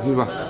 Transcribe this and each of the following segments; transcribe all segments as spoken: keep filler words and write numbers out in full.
Hiva.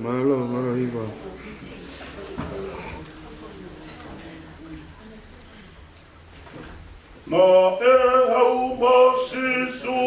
Mālō, mālō hiva. Naʻe haʻu mo Sīsū.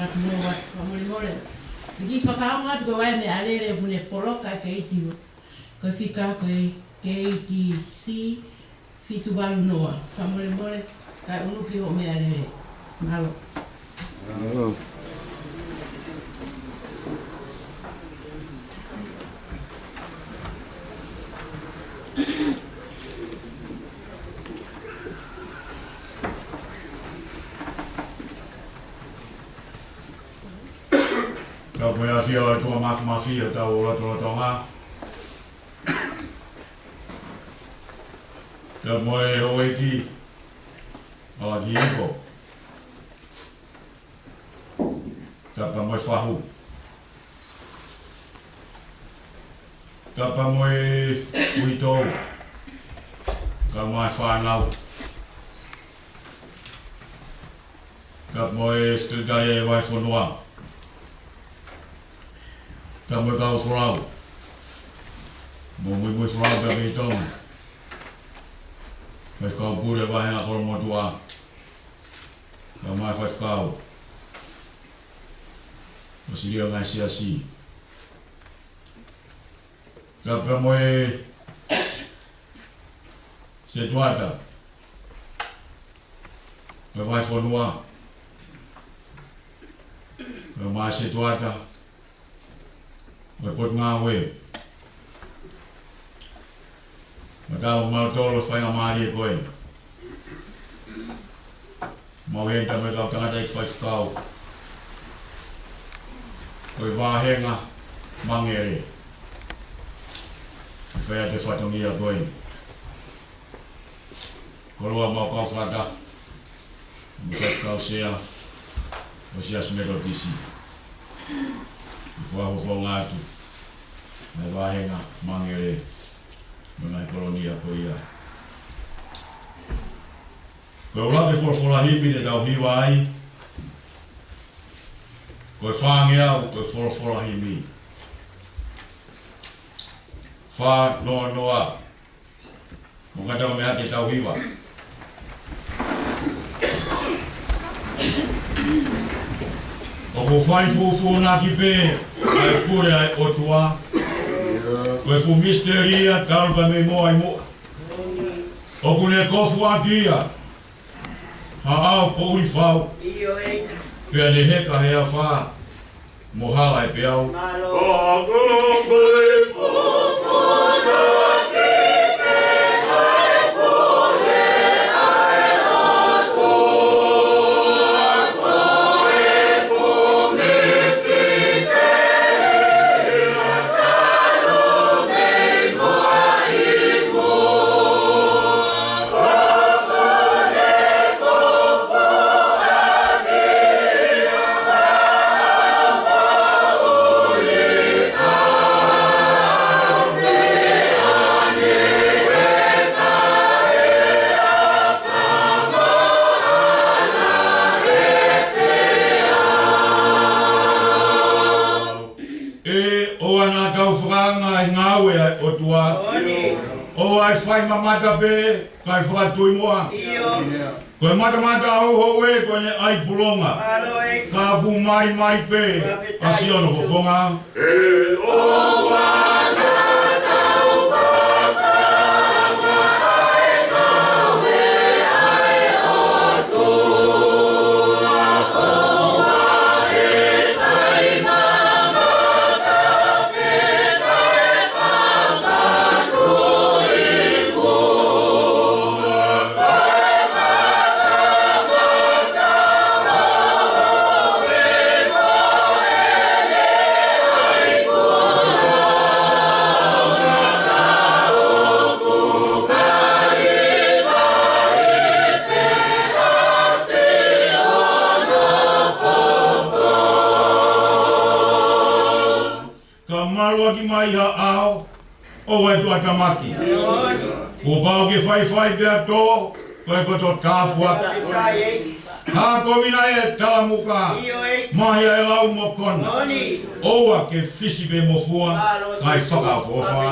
Atu mo atu, fakamolemole. Kiʻi fakaongo atu ko e vaʻe meʻalele ʻoku ne poloka ke iti. Ko e fika ko e K T C fitu valu noa. Fakamolemole, kae ʻunuki hoʻo meʻalele. Mālō. Ka ko e ʻafio ʻa e ʻOtua Māfimafi ʻi hotau lotolotonga. Ka mo e houʻeiki, ʻa ki iko. Ka pea mo e fahu. Ka pea mo e uitou. Ka mo e fānau. Ka mo e sekelitali ʻa e vahefonua. Ka mo e kau folau. Mo muimui folau pea mei Tonga. Faifekau pule vahenga kolomotuʻa. Ka mo e faifekau. Mo e silia ngaahi siasi. Ka pea mo e setuata. Mo e vahefonua. Ka mo e setuata. Mo e potungāue. Mo e kau mautolu faingamālie ko ē. Mo e heni mo e kau tangataʻeiki faifekau. Ko e vāhenga Mangele. ʻE fai ʻa e fatongia ko ē. Koloa mo e kau fata. Mo e faifekau sea. ʻO e Siasi Metotisi. ʻI he fakafofonga atu. Mo e vāhenga Mangele. Mo e ngaahi kolonia ko ia. Ko e ʻuluaki folofola himi te tau hiva ai. Ko e fāngeau, ko e folofola himi. Fā noa noa. Mo ngata o meʻa te tau hiva. ʻOku fai fūfūnaki pē, ʻa e pule ʻa e ʻOtua. Ko e fuʻu misiteli ia, talu pē mei muʻa ʻi muʻa. ʻOku ne kofu ʻaki ia. Ha ʻao poʻuli fau. Pea ne heka he afā. Mo hala e peau. ʻOua ʻe fai mamata pē, kae fakatui muʻa. Ko e matamata houhou ē, ko ʻene ʻai pulonga. Ka ʻoku malimali pē ʻa Siona fofonga. Ka maluʻaki mai ha ʻao, ʻoua ʻe tuʻatamaki. Kuo pau ke faifai pea tō, ko e koto tāpuaki. Hā ko mina e talamuka, mahi ʻa e lau mo kona. ʻOua ke fisi pē mo fua, kae fakaʻofoʻofa.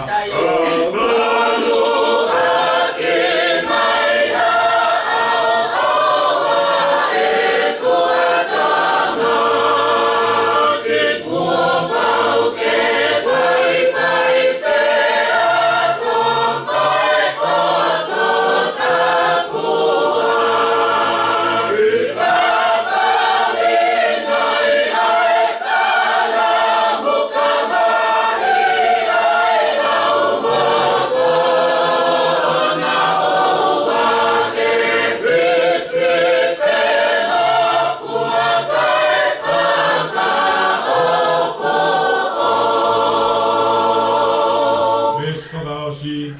Veesi fakaʻosi.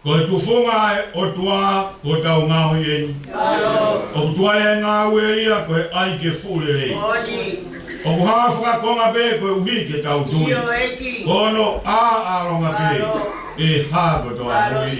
Ko e tufunga ʻo e ʻOtua, ko hotau ngaohi eni. ʻOku tuai e ngāue ia, ko e ʻai ke fuʻu lelei. ʻOku hā fakakonga pē koeʻuhi ke tau tui. Ko hono ʻāʻālonga pē ʻe hā kotoa mui.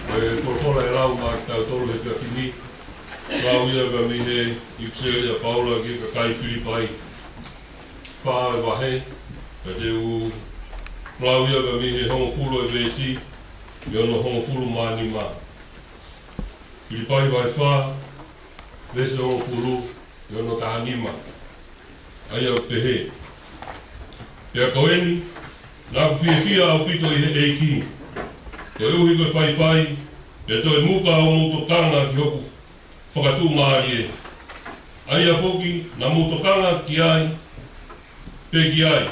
Ko e folofola ʻe lau maʻa kitautolu he efiafi ni, lau ia mei he ʻipiseli ʻa Paula ki he kakai Filipai. Fā e vahe, ka te u lau ia mei he hongofulu e veesi, ki hono hongofulu mā nima. Filipai vahe fā, veesi hongofulu, ki hono taha nima. ʻA ia ʻoku pehē: Pea ko eni, naʻa ku fiefia ʻaupito ʻi he ʻEiki, koeʻuhi ko e faifai, pea toe muka hoʻomou tokanga ki hoku fakatuʻumālie. ʻA ia foki naʻa mou tokanga ki ai, pē ki ai,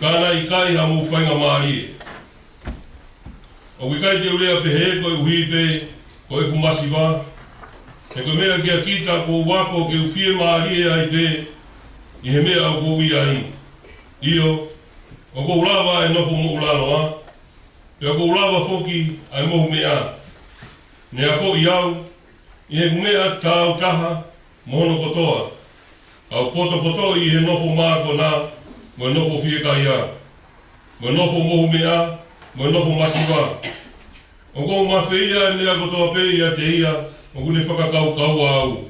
ka naʻe ʻikai haʻamou faingamālie. ʻOku ʻikai te u lea pehē koeʻuhi pē ko ʻeku masiva, he ko e meʻa kia kita kuo u ako ke u fiemālie ai pē ʻi he meʻa ʻoku ou ʻi ai. ʻIo, ʻoku ou lava ʻa e nofo moʻulaloa, pea ʻoku ou lava foki ʻa e mohu meʻa. Ne akoʻi au ʻi heʻeku meʻa tāutaha mo hono kotoa, ka u potopotoʻi ʻi he nofo mākona, mo e nofo fiekaia, mo e nofo mohu meʻa, mo e nofo masiva. ʻOku ou mafeia ʻa e meʻa kotoa pē ʻiate ia ʻoku ne fakakaukaua au.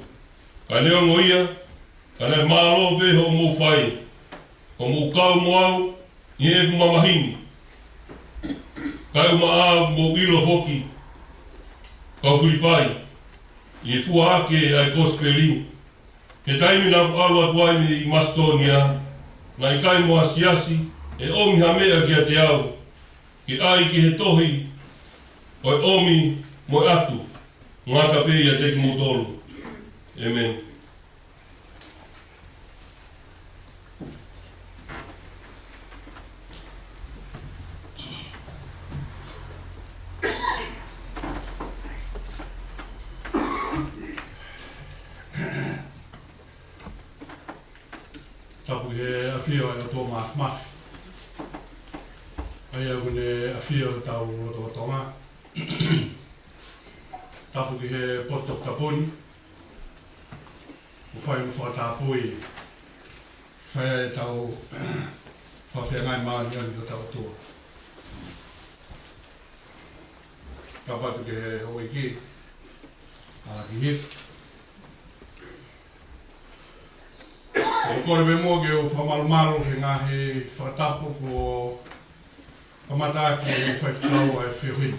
Ka neongo ia, ka naʻe mālō pē hoʻomou fai, hoʻomou kau mo au ʻi heʻeku mamahi ni. Kae ʻumaʻā ʻoku mou ʻilo foki, kau Filipai, ʻi he fua ʻaki ʻa e kosipeli, he taimi naʻa ku ʻalu atu ai mei Masitōnia, naʻe ʻikai mo ha siasi ʻe ʻomi ha meʻa kiate au, ke ʻai ki he tohi ʻo e ʻomi mo e ʻatu. Ngata pē ʻiate kimoutolu. ʻĒmeni. Tapu ki he ʻafio ʻa e ʻOtua Māfimafi, ʻa ia ʻoku ne ʻafio ʻi hotau lotolotonga. Tapu ki he potu tapu ni, ʻoku fai mo fakatapui, fai ai ʻetau fakafeangai māʻoniʻoni ki hotau ʻOtua. Tapu atu ki he houʻeiki, ʻa Kihifi. ʻOku ou kole pē muʻa ke u fakamalumalu he ngaahi fakatapu kuo kamata ʻaki ʻe he faifekau ʻa e feohi ni.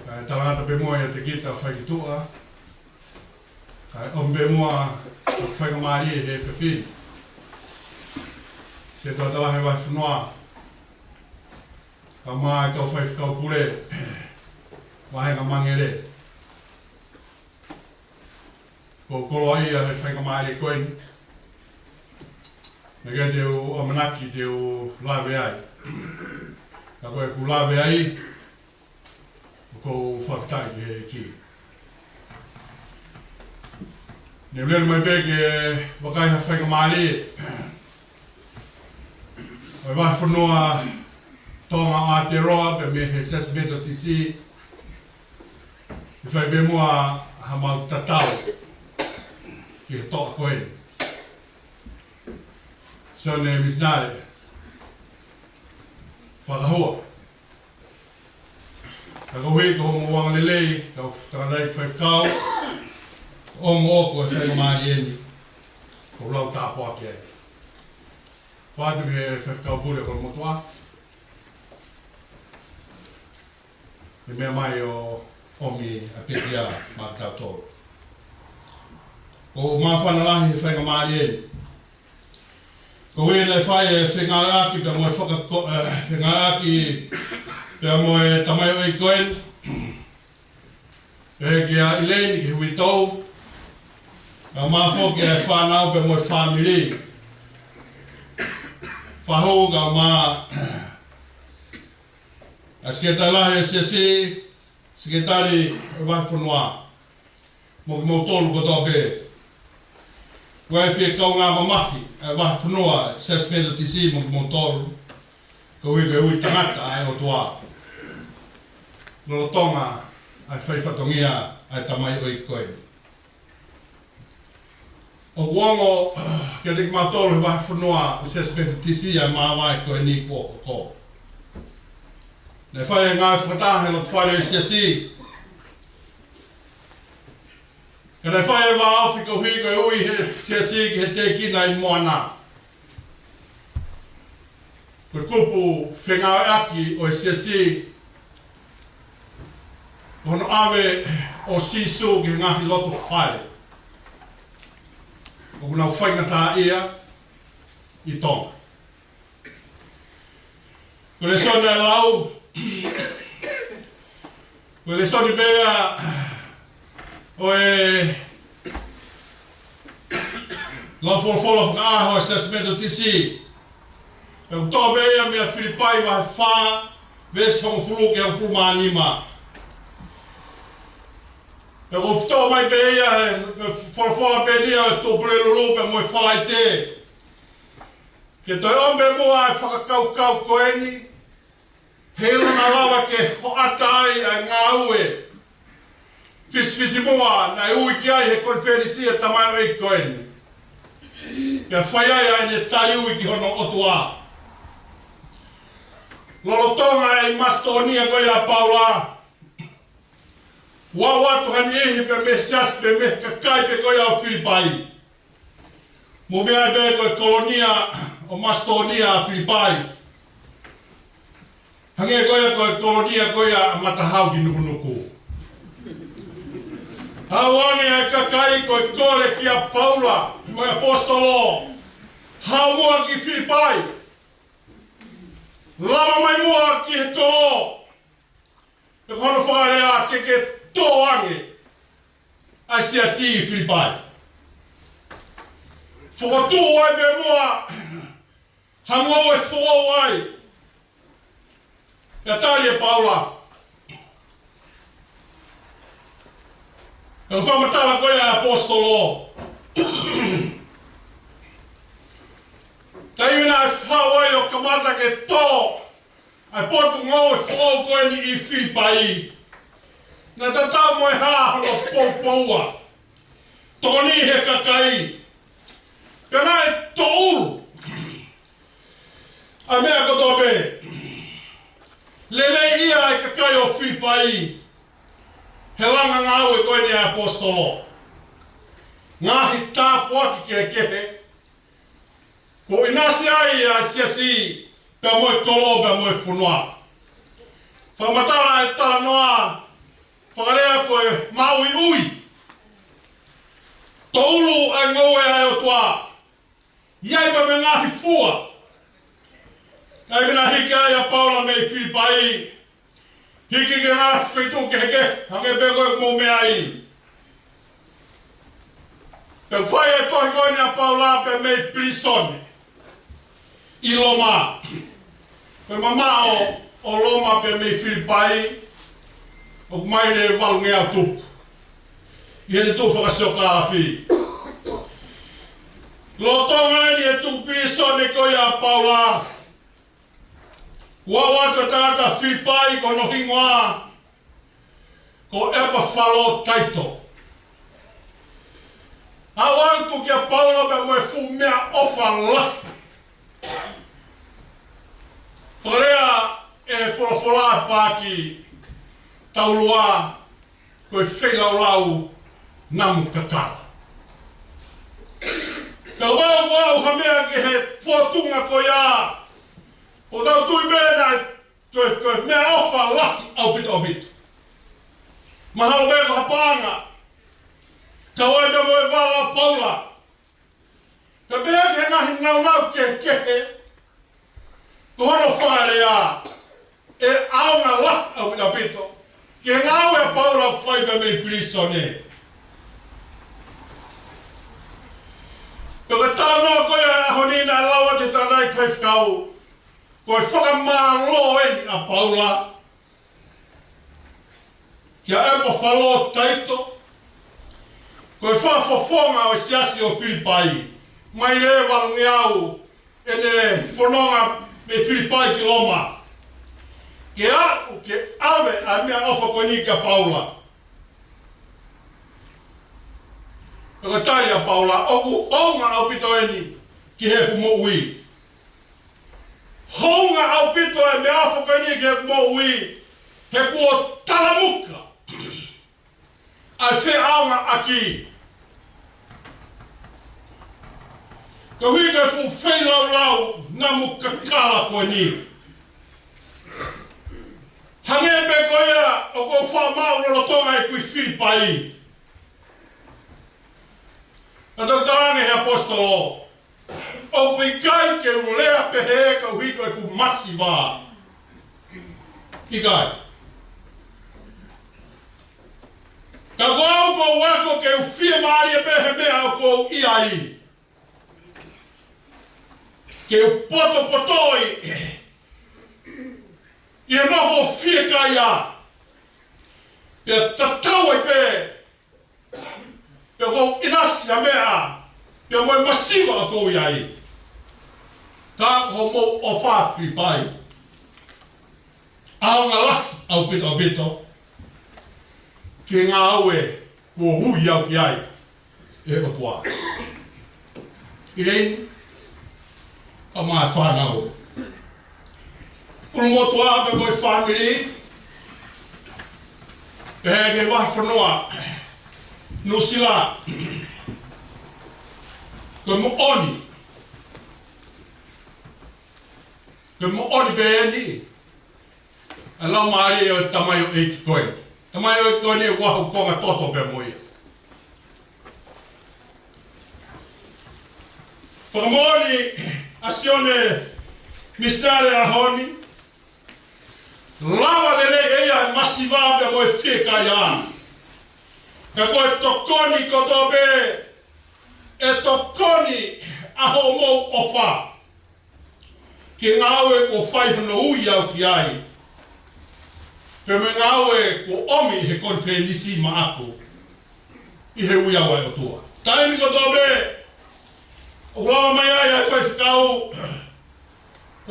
Kae talangata pē muʻa ʻiate kita faikituʻa, kae ʻomi pē muʻa ʻa e faingamālie he efiafi ni. Setuata Lahi ʻo e Vahefonua, kae ʻumaʻā e kau faifekau pule, Vāhenga Mangele. ʻOku ou koloaʻia he faingamālie ko eni. Naʻe ʻikai te u ʻamanaki te u lave ai. Ka ko ʻeku lave ai, ʻoku ou fakafetaʻi ki he ʻEiki. Ne u lele mai pē ke vakai ha faingamālie ʻo e Vahefonua Tonga ʻo Aotearoa pea mei he Siasi Metotisi, ke fai pē muʻa ha mau tatau ki he toʻa ko eni, Sione Misinale Fakahua. Ka koeʻuhi ko hoʻomou angalelei, kau tangataʻeiki faifekau, ʻoku mou ʻoku ʻi he faingamālie ni, ʻoku ou lau tāpuaki ai. Fakatapu ki he faifekau pule ʻo Kolomotuʻa, ʻi he meʻa mai ʻo ʻomi ʻa e pekia maʻatautolu. ʻOku ou māfana lahi he faingamālie ni. Koeʻuhi naʻe fai e fengāueʻaki pea mo e fakako-, eh, fengāueʻaki pea mo e tamaioʻeiki ko eni. Pehē kia ʻIleini ki he uitou. Kae ʻumaʻā foki e fānau pea mo e fāmili. Fahu kae ʻumaʻā ʻa e Sekelitali Lahi ʻo e Siasi, Sekelitali ʻo e Vahefonua, mo kimoutolu kotoa pē. Ko e fie kaungā mamahi ʻa e Vahefonua Siasi Metotisi mo kimoutolu, koeʻuhi ko e ui tangata ʻa e ʻOtua lolotonga ʻa e fai fatongia ʻa e tamaioʻeiki ko eni. ʻOku ongo kiate kimautolu he Vahefonua Siasi Metotisi ʻa e māvae ko eni kuo hoko. Naʻe fai e ngāue fakataha he loto fale ʻo e Siasi. Ka naʻe fai e vāofi koeʻuhi ko e ui he Siasi ki he tēkina ʻi Moana. Ko e kupu fengāueʻaki ʻo e Siasi, ko hono ʻave ʻo Sīsū ki he ngaahi loto fale ʻoku nau faingataʻaʻia ʻi Tonga. Ko e lēsoni naʻe lau, ko e lēsoni pē ia ʻo e lau folofola fakaʻaho ʻa e Siasi Metotisi. Pea ʻoku toʻo pē ia mei Filipai vahe fā, veesi hongofulu ki he hongofulu mā nima. Pea ʻoku toʻo mai pē ia he, he folofola pē ia ʻo e Tuʻapulelulu pea mo e Falaite. Ke toe ʻomi pē muʻa e fakakaukau ko eni, heiʻilo naʻa lava ke hoʻata ai ʻa e ngāue fisifisimuʻa naʻe ui ki ai he konifelenisi ʻa e tamaioʻeiki ko eni, pea fai ai ʻa ʻene tali ui ki hono ʻOtua. Lolotonga e ʻi Masitōnia ko ia ʻa Paula, ʻoku ʻalu atu ha niʻihi pē mei he siasi pea mei he kakai pē ko ia ʻo Filipai. Mou meaʻi pē ko e kolonia ʻo Masitōnia ʻa Filipai, hangē ko ia ko e kolonia ko ia ʻa Matahau ki Nukunuku. Haʻu ange e kakai ko e kole kia Paula mo e ʻaposetolo, haʻu muʻa ki Filipai. Lava mai muʻa ki he kolo. Pea ko hono fakalea ke ke tō ange ʻa e siasi ʻi Filipai. Fokotuʻu ai pē muʻa ha ngoue foʻou ai. Pea tali ʻe Paula. Pea fakamatala ko ia ʻa e ʻaposetolo. Taimi naʻe fai ai ʻo kamata ke tō ʻa e potungāue foʻou ko eni ʻi Filipai, naʻe tatau mo e hā hono poupoua. Tokoni he kakai. Pea naʻe tōʻulu ʻa e meʻa kotoa pē. Lelei ia ʻa e kakai ʻo Filipai he langa ngāue ko eni ʻa e ʻaposetolo. Ngaahi tāpuaki kehekehe kuo ʻinasi ai ʻa e siasi, pea mo e kolo, pea mo e fonua. Fakamatala e talanoa, fakalea ko e māʻuiʻui. Tōʻulu ʻa e ngoue ʻa e ʻOtua. ʻI ai pē mo e ngaahi fua. Taimi naʻe hiki ai ʻa Paula mei Filipai, hiki ki he ngaahi feituʻu kehekehe, hangē pē ko ʻeku mou meaʻi. Pea fai e tohi ko eni ʻa Paula pē mei pilīsone ʻi Loma. Ko e mamaʻo ʻo Loma pea mei Filipai, ʻoku maile ʻe valungeau tupu ʻi heʻene tuʻu fakasiokālafi. Lolotonga eni e tuʻu pilīsone ko ia ʻa Paula, ʻoku ʻoatu e tangata Filipai ko hono hingoa ko ʻEpafalotaito. ʻOatu kia Paula pea mo e fuʻu meʻaʻofa lahi. Fakalea ʻe he folofola paaki taulua, ko e feilaulau namu kakala. Ka ʻoku ʻoatu ha meʻa ki he fōtunga ko ia, ʻoku tau tui pē naʻe ko e, ko e meʻaʻofa lahi ʻaupito ʻaupito. Mahalo pē ko ha paʻanga, ka ʻoku ʻi ai pē mo e vala ʻa Paula. Ka pehē ki he ngaahi nāunau kehekehe, ko hono fakalea ʻe ʻaonga lahi ʻaupito ʻaupito ki he ngāue ʻa Paula ʻoku fai pē mei pilīsone. Pea ko e talanoa ko ia ʻo e ʻaho ni naʻe lau atu ʻe he tangataʻeiki faifekau, ko e fakamālō eni ʻa Paula kia ʻEpafalotaito, ko e fakafofonga ʻo e siasi ʻo Filipai, maile ʻe valungeau ʻene fononga mei Filipai ki Loma, ke aʻu ke ʻave ʻa e meʻaʻofa ko eni kia Paula. Pea ko e tali ʻa Paula, ʻoku ʻaonga ʻaupito eni ki heʻeku moʻui. Hounga ʻaupito e meʻaʻofa ko eni ki heʻeku moʻui, he kuo talamuka ʻa e feʻaongaʻaki. Koeʻuhi ko e fuʻu feilaulau namu kakala ko eni. Hangē pē ko ia ʻoku ou faʻa maʻu lolotonga ʻeku ʻi Filipai. Naʻe toki talaange ʻe he ʻaposetolo, ʻoku ʻikai ke u lea pehē koeʻuhi ko ʻeku masiva. ʻIkai. Ka ko au ʻoku ou ako ke u fiemālie pē he meʻa ʻoku ou ʻi ai. Ke u potopotoʻi ʻi he nofo fiekaia. Pea tatau ai pē pea ʻoku ou ʻinasi ʻa e meʻa, pea mo e masiva ʻoku ou ʻi ai. Ka ko hoʻomou ʻofa Filipai, ʻaonga lahi ʻaupito ʻaupito ki he ngāue kuo ui au ki ai ʻe he ʻOtua. ʻIleni, kae ʻumaʻā e fānau. Pulu motuʻa pea mo e fāmili. Pehē ki he vahefonua Nuʻusila. Ko e moʻoni. Ko e moʻoni pē eni ʻa e laumālie ʻo e tamaioʻeiki ko ē. Tamaioʻeiki ko eni ʻoku ʻi ai hoku konga toto pea mo ia. Fakamoʻoni ʻa Sione misinale ʻaho ni. Lava lelei ʻe ia e masiva pea mo e fiekaia. Ka ko e tokoni kotoa pē, ʻe tokoni ʻa hoʻomou ʻofa ki he ngāue kuo fai hono ui au ki ai, pea mo e ngāue kuo ʻomi he konifelenisi maʻaku ʻi he ui au ʻa e ʻOtua. Taimi kotoa pē ʻoku lava mai ai ʻa e faifekau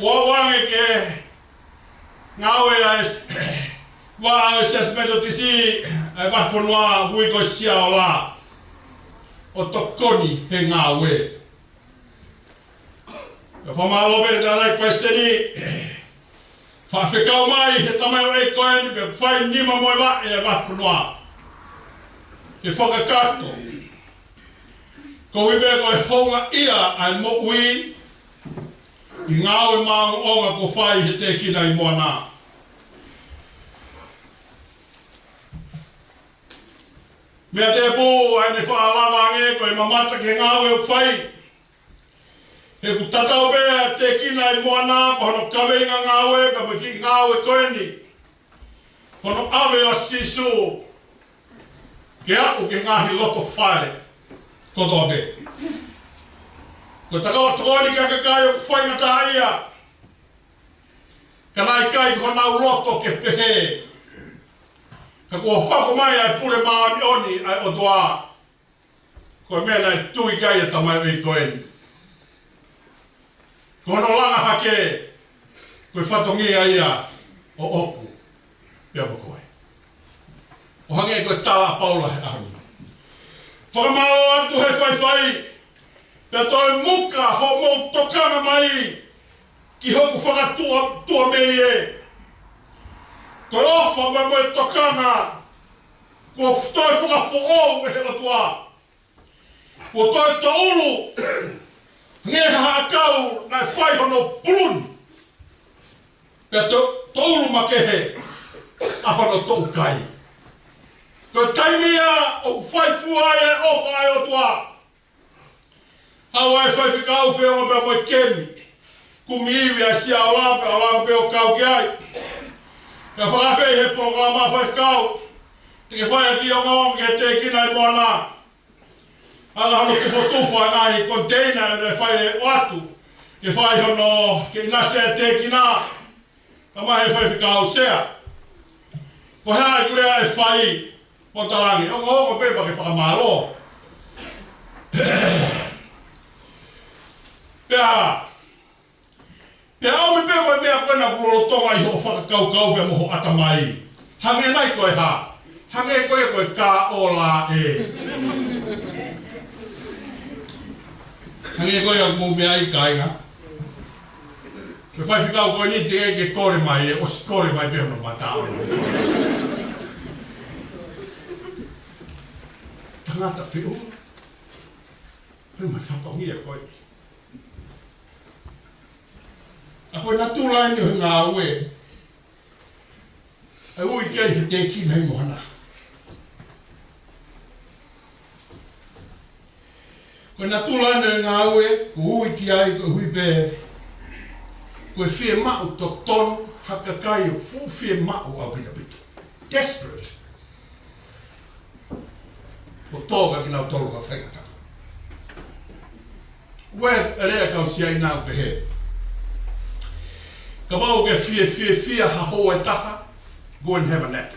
ʻo aʻu ange ki he ngāue ʻa e s-, vaʻa ʻo e Siasi Metotisi ʻa e vahefonua, ui ko e Siaola, ʻo tokoni he ngāue. Ka fakamālō pē ki he Palesiteni, faʻa fekau mai he tamaioʻeiki ko eni, pea fai nima mo e vaʻe ʻa e vahefonua. Ke fakakakato, koeʻuhi pē ko e houngaʻia ʻa e moʻui ʻi he ngāue maʻongoʻonga kuo fai he tēkina ʻi Moana. Meʻa tēpū ʻa ʻene faʻa lava ange ko e mamata ki he ngāue ʻoku fai. He ʻoku tatau pē ʻa e tēkina ʻi Moana, ko hono kaveinga ngāue, ka mo e kiʻi ngāue ko eni, ko hono ʻave ʻa Sīsū ke aʻu ki he ngaahi loto fale kotoa pē. Ko e tokoni ki he kakai ʻoku faingataʻaʻia, ka naʻe ʻikai ko honau loto ke pehē. Ka kuo hoko mai ʻa e pule māʻoniʻoni ʻa e ʻOtua. Ko e meʻa naʻe tui ki ai ʻa e tamaioʻeiki ko eni, ko hono langa hake, ko e fatongia ia ʻoʻoku pea mo koe. ʻO hangē ko e tala ʻa Paula he ʻaho ni. Fakamālō atu he faifai, pea toe muka hoʻomou tokanga mai ki hoku fakatua, tuʻamelie. Ko e ʻofa mo e tokanga kuo toe fakafoʻou ʻe he ʻOtua. Kuo toe toulu, hangē ha ʻakau naʻe fai hono puluni, pea to-, toulu makehe ʻa hono toʻukai. Ko e taimi ia ʻoku fai fua ai e ʻofa ʻa e ʻOtua. Haʻu ʻa e faifekau feʻunga pea mo e kemi, kumi ivi ʻa Siaola pea ʻalu ange pē ʻo kau ki ai. Pea fakaafeʻi he polokalama faifekau, te ke fai ʻaki ongoongo ki he tēkina ʻi Moana. Ala hono tufotufa ngaahi koniteina ʻe fai e ʻoatu, ke fai hono ke ʻinasi e tēkina. Ka mai he faifekau, Sea, ko e hā ʻeku lea ʻe fai? Mo talange, ongoongo pē pea ke fakamālō. Pea, pea ʻomi pē mo e meʻa ko ena kuo lolotonga ʻi hoʻo fakakaukau pea mo hoʻo ʻatamai. Hangē nai ko e hā? Hangē ko e, ko e kā ʻola ē. Hangē ko e ʻoku mou meʻa ai kāinga. Ko e faifekau ko eni teʻeki ke kole mai, ʻe ʻosi kole mai pē hono mata ʻoʻona. Tangata feʻunga. Pea mo e fatongia ko ē. ʻA ko e natula eni ʻo e ngāue ʻa e ui ki ai he tēkina ʻi Moana. Ko e natula eni ʻo e ngāue ʻoku ui ki ai koeʻuhi pē ko e fiemaʻu totonu ha kakai ʻoku fuʻu fiemaʻu ʻaupito ʻaupito. Desperate. ʻO tō kia kinautolu ha faingataʻa. Ue, ʻa e lea ʻa e kau Siaina ʻoku pehē: Kapau ʻoku ke fie, fie, fiefia ha houa ʻe taha, go and have a nap.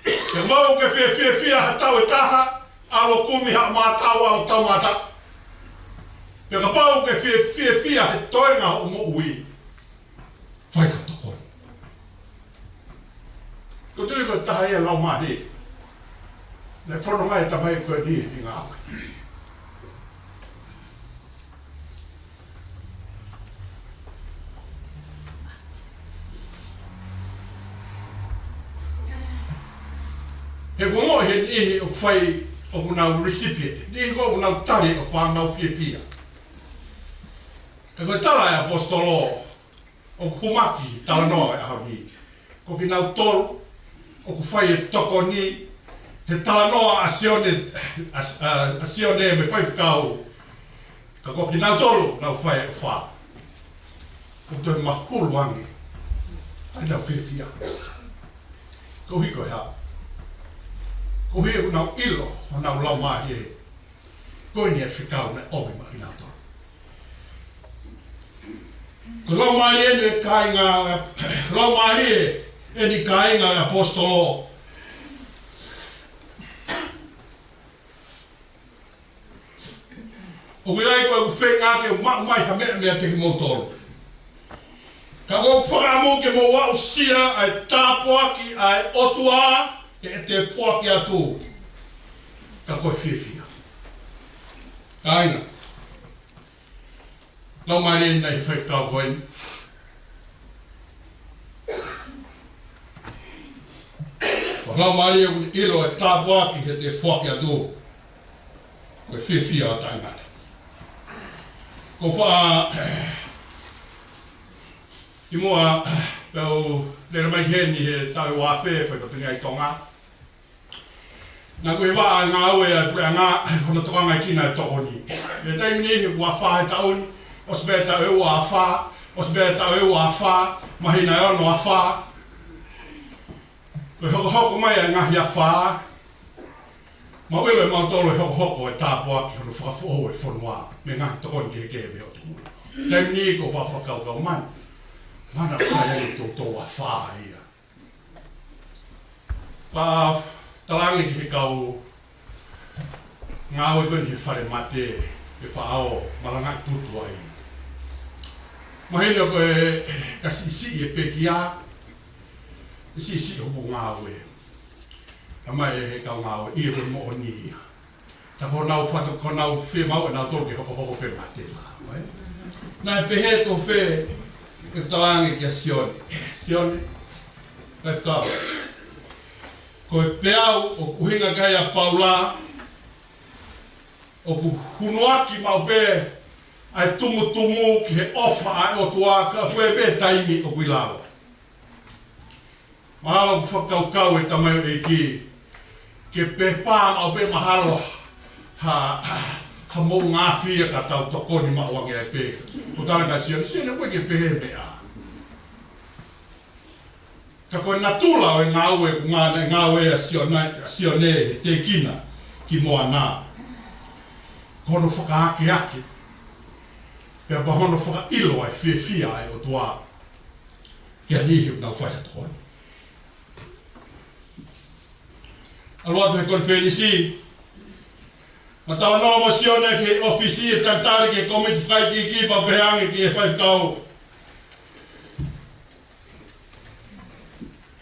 Kapau ʻoku ke fie, fie, fiefia ha tau ʻe taha, ʻalu ʻo kumi ha mātau, ʻalu ʻo tau mātau. Pea kapau ʻoku ke fie, fiefia he toenga hoʻo moʻui, fai ha tokoni. Ko e tui ko e taha ia e laumālie naʻe fononga ai e tamaioʻeiki ko eni he ngāue. He kuo ongoʻi he niʻihi ʻoku fai, ʻoku nau recipient, niʻihi ko ē ʻoku nau tali ʻoku nau fiefia. Ka ko e tala ʻa e ʻaposetolo ʻoku hūmaki he talanoa ʻo e ʻaho ni, ko kinautolu ʻoku fai e tokoni he talanoa ʻa Sione, ʻa, ʻa, ʻa Sione mo e faifekau, ka ko kinautolu ʻoku nau fai e ʻofa, ʻoku toe makulu ange ʻenau fiefia. Koeʻuhi ko e hā? Koeʻuhi ʻoku nau ʻilo honau laumālie ko eni e fekau naʻe ʻomi maʻa kinautolu. Ko e laumālie eni kāinga, laumālie eni kāinga ʻaposetolo. ʻOku ʻikai ko ʻeku feinga ke maʻu mai ha meʻa meiate kimoutolu. Ka ʻoku ou fakaʻamu ke mou aʻusia ʻa e tāpuaki ʻa e ʻOtua ʻe te foaki atu. Ka ko e fiefia. Kāinga. Laumālie naʻe faifekau ko eni. Ko e laumālie ʻoku ʻilo e tāpuaki ʻe te foaki atu. Ko e fiefia ʻo taʻengata. Ko e fā, kimuʻa pea u lele mai ki heni he taʻu ua afe, fai papinga ʻi Tonga. Naʻa ku ʻi he vaʻa ngāue ʻa e puleʻanga, hono tokangaʻi ʻa e tokoni. He taimi ni he ua fā he taʻu ni, ʻosi pē taʻu ʻe ua afā, ʻosi pē taʻu ʻe ua afā, māhina ʻe ono afā. Ko e hokohoko mai ʻa e ngaahi afā, maʻu ʻilo ʻe mautolu e hokohoko e tāpuaki hono fakafoʻou e fonua, mei he ngaahi tokoni kehekehe mei he ʻOtu. Taimi ni ko e fakakaukau mai, mana fai ai e toutou afā ia. Pea talaange ki he kau ngāue ko eni he fale mate, ʻe faʻao malangaʻi putu ai. Mahino ko e ka siʻisiʻi e pekia, ʻe siʻisiʻi hoku ngāue. Ka mai ʻe he kau ngāue, ʻio ko e moʻoni ia. Ka ko honau fatu, ko honau fiemaʻu ʻe nautolu ke hokohoko pē mate la, ē? Naʻe pehē tofu pē, ke talaange kia Sione. Sione, let's go. Ko e peau ʻoku ʻuhinga ki ai ʻa Paula, ʻoku hunuaki maʻu pē ʻa e tumutumu ki he ʻofa ʻa e ʻOtua ka fue pē taimi ʻoku ʻi lalo. Mahalo ʻoku fakakaukau e tamaioʻeiki ke pehē pē maʻu pē mahalo ha, ha moʻunga afi ia ka tau tokoni maʻu ange ai pē. Ko e talaange ʻa Sione, Sione, ʻoku ʻikai ke pehē meʻa. Ka ko e natula ʻo e ngāue, ko e ngā-, ngāue ʻa Sione, ʻa Sione he tēkina ki Moana. Ko hono fakaakeake. Pea pea hono fakaʻilo ʻa e fiefia ʻa e ʻOtua ki he niʻihi ʻoku nau fai ha tokoni. ʻAlu atu he konifelenisi, ma talanoa mo Sione ki he ʻōfisi ʻo e talitali ki he kōmiti fakaikiiki pea pehē ange ki he faifekau.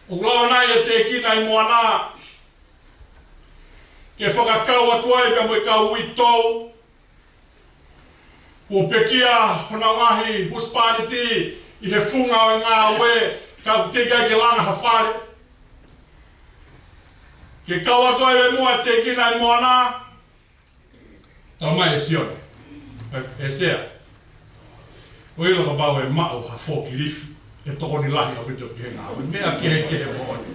ʻOku lava nai e tēkina ʻi Moana ke fakakau atu ai pea mo e kau uitou kuo pekia honau ngaahi husepāniti ʻi he funga ʻo e ngāue, ka ʻoku teʻeki ai ke langa ha fale. Ke kau atu ai ʻi muʻa e tēkina ʻi Moana. Tau mai ʻe Sione. ʻE, ʻe Sea. ʻOku ʻilo kapau ʻe maʻu ha fokilifi, ʻe tokoni lahi ʻaupito ki he ngāue. Meʻa kehekehe moʻoni.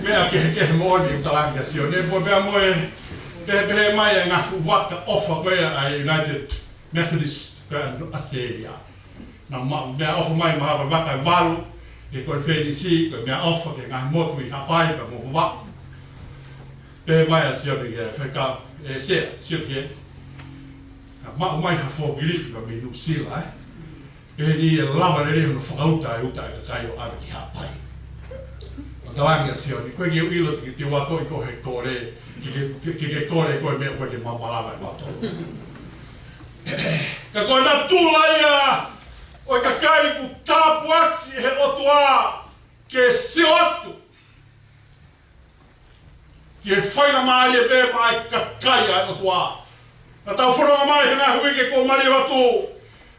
Meʻa kehekehe moʻoni, talaange ʻa Sione. Pea pea mo e, pehē, pehē mai e ngaahi fuʻu vaka ʻofa ko ia ʻa e United Methodist ko ia ʻAositelēlia. Naʻa nau meʻaʻofa mai, mahalo vaka ʻe valu, ʻi he konifelenisi, ko e meʻaʻofa ki he ngaahi motu ʻi Haʻapai pea mo Vavaʻu. Pehē mai ʻa Sione ki he faifekau, ʻe Sea, sio ki he. Naʻa maʻu mai ha fokilifi pea mei Nuʻusila, ē. Pehē ni ʻe lava lelei hono fakauta e uta e kakai ʻo ʻave ki Haʻapai. ʻO talaange ʻa Sione, ko e ke ʻilo te ke te ua ko i ko he kole, ke, ke, ke, ke kole ko e meʻa ko e ke mamalava e mautolu. Ka ko e natula ia ʻo e kakai ʻoku tāpuaki ʻe he ʻOtua ke sio atu ki he faingamālie pē maʻa e kakai ʻa e ʻOtua. Naʻa tau fononga mai he ngaahi uike kuo maliu atu,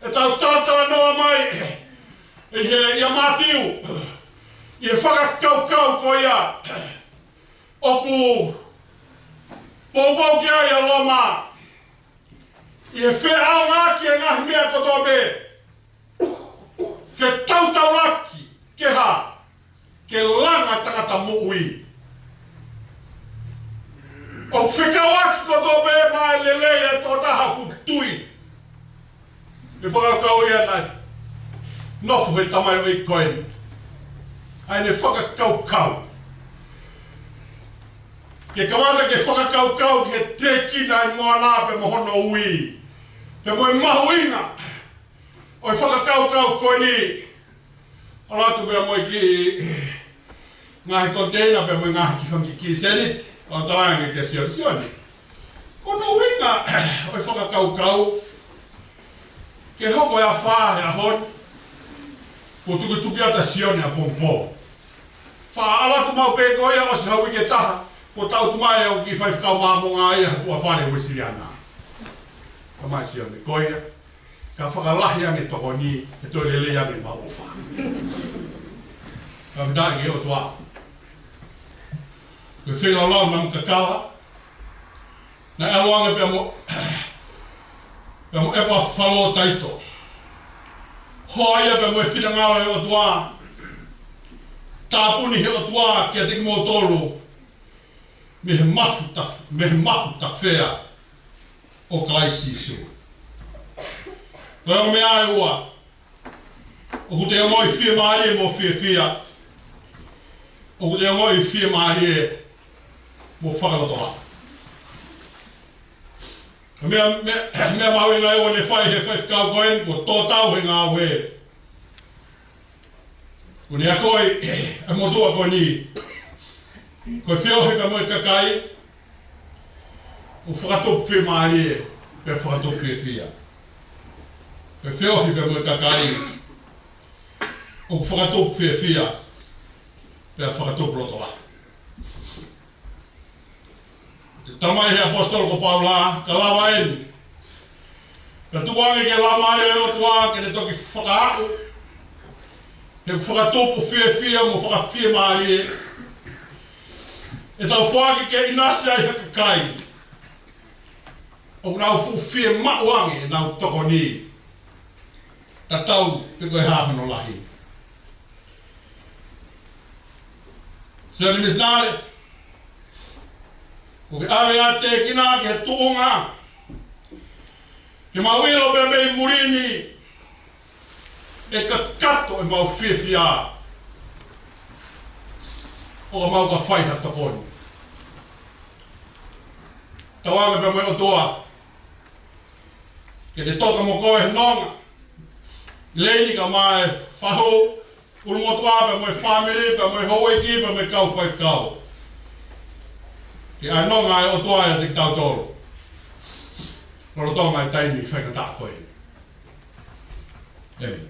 ʻetau talatalanoa mai ʻi he, ʻia Mātiu, ʻi he fakakaukau ko ia ʻoku poupou ki ai ʻa Loma, ʻi he feʻaongaʻaki e ngaahi meʻa kotoa pē, fetautaulaki ke hā, ke langa tangata moʻui. ʻOku fekauʻaki kotoa pē maʻa e lelei ʻa e tokotaha ʻoku tui. ʻE fakakaukau ia nai. nofo he tamaioʻeiki ko eni. ʻA ʻene fakakaukau. Ke kamata ke fakakaukau ki he tēkina ʻi moana pea mo hono ui. Pea mo e mahuʻinga ʻo e fakakaukau ko eni. ʻAlu atu pea mo e kiʻi ngaahi konteina pea mo e ngaahi kiʻi fanga kiʻi sēniti. ʻO talaange kia Sione, Sione, ko hono ʻuhinga ʻo e fakakaukau ke hoko e afā he ʻaho ni, kuo tuku tupiata Sione ʻapongipongi. Faʻa ʻalu atu maʻu pē ko ia ʻosi ha uike ʻe taha, kuo tau tuku mai ʻa e kiʻi faifekau Māmonga ia he tuʻa fale Uēsiliana. Talamai Sione, ko ia, ka fakalahi ange tokoni, ʻe toe lelei ange ʻemau ʻofa. Ka mita ki he ʻOtua. Ko e feilaulau namu kakala, naʻe ʻalu ange pea mo, pea mo ʻEpa Falo Taito. Hoa ia pea mo e finangalo ʻo e ʻOtua. Tāpuni he ʻOtua kiate kimoutolu mei he mafuta, mei he mafuta fea ʻo Kalaisi Sīsū. Ko e ongo meʻa ʻe ua, ʻoku te ongoʻi fiemālie mo fiefia. ʻOku te ongoʻi fiemālie mo fakalotolahi. Meʻa, meʻa, meʻa mahuʻinga ʻe ua naʻe fai he faifekau ko eni, kuo tō tau he ngāue. Kuo ne akoʻi ʻa e motuʻa ko eni, ko e feohi pea mo e kakai, ʻoku fakatupu fiemālie pea fakatupu fiefia. Ko e feohi pea mo e kakai, ʻoku fakatupu fiefia pea fakatupu lotolahi. Talamai he ʻaposetolo ko Paula, ka lava eni, ka tuku ange ki he Laumālie ʻo e ʻOtua ke ne toki fakaaʻu, he ʻoku fakatupu fiefia mo fakafiemālie ʻetau foaki ke ʻinasi ai ha kakai ʻoku nau fuʻu fiemaʻu ange ʻenau tokoni, tatau pe ko e hā hono lahi. Sione Misinale, ʻoku ke ʻave ʻa e tēkina ki he tuʻunga, ke mau ʻilo pē mei muli ni, ʻe kakato ʻemau fiefia ʻo ka mau ka fai ha tokoni. Tauange pē mo e ʻOtua ke ne toka mo koe he nonga. Leini kae ʻumaʻā e fahu, ʻulumotuʻa pea mo e fāmili, pea mo e houʻeiki, pea mo e kau faifekau. Ke ʻai nonga ʻa e ʻOtua ʻiate kitautolu lolotonga e taimi faingataʻa ko eni. ʻĒmeni.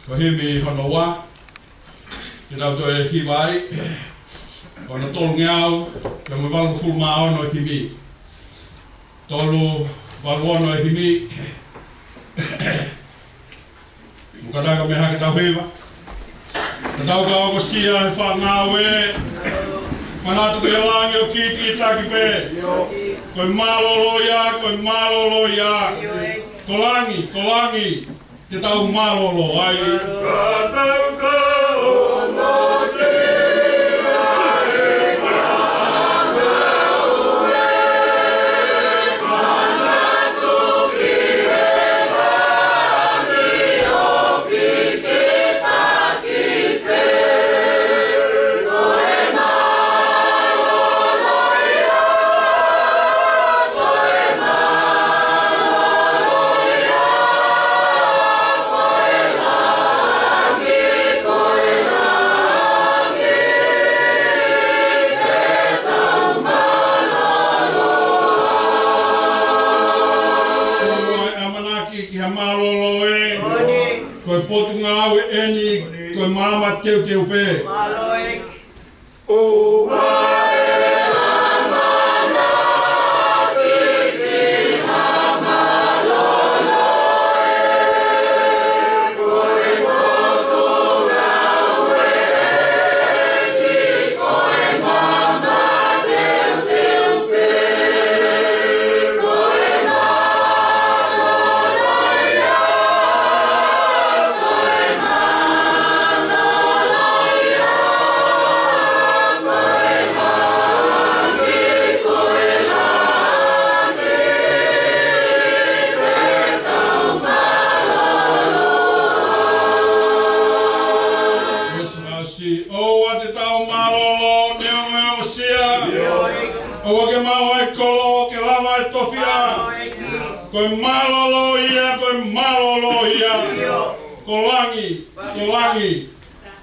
Ko e himi hono ua, ke tau toe hiva ai, ko hono tolungeau pea mo e valungofulu mā ono e himi. Tolu valu ono e himi. Mukanaka mei hake tau hiva. Ka tau ka ongosia he faʻa ngāue, manatu ki he langi ʻoku kīkītaki pē. Ko e mālōlō ia, ko e mālōlō ia. Ko langi, ko langi, ke tau mālōlō ai. Ka tau ka ongosia he faʻa ngāue, manatu ki he langi ʻoku kīkītaki pē. Ko e mālōlō ia, ko e mālōlō ia, ko e langi, ko e langi, ke tau mālōlō. Ko e ʻamanaki ki ha mālōlō ē. Ko e potungāue eni, ko e maama teuteu pē. Mālō ē. Ko e mālōlō ia, ko e mālōlō ia. Ko langi, ko langi.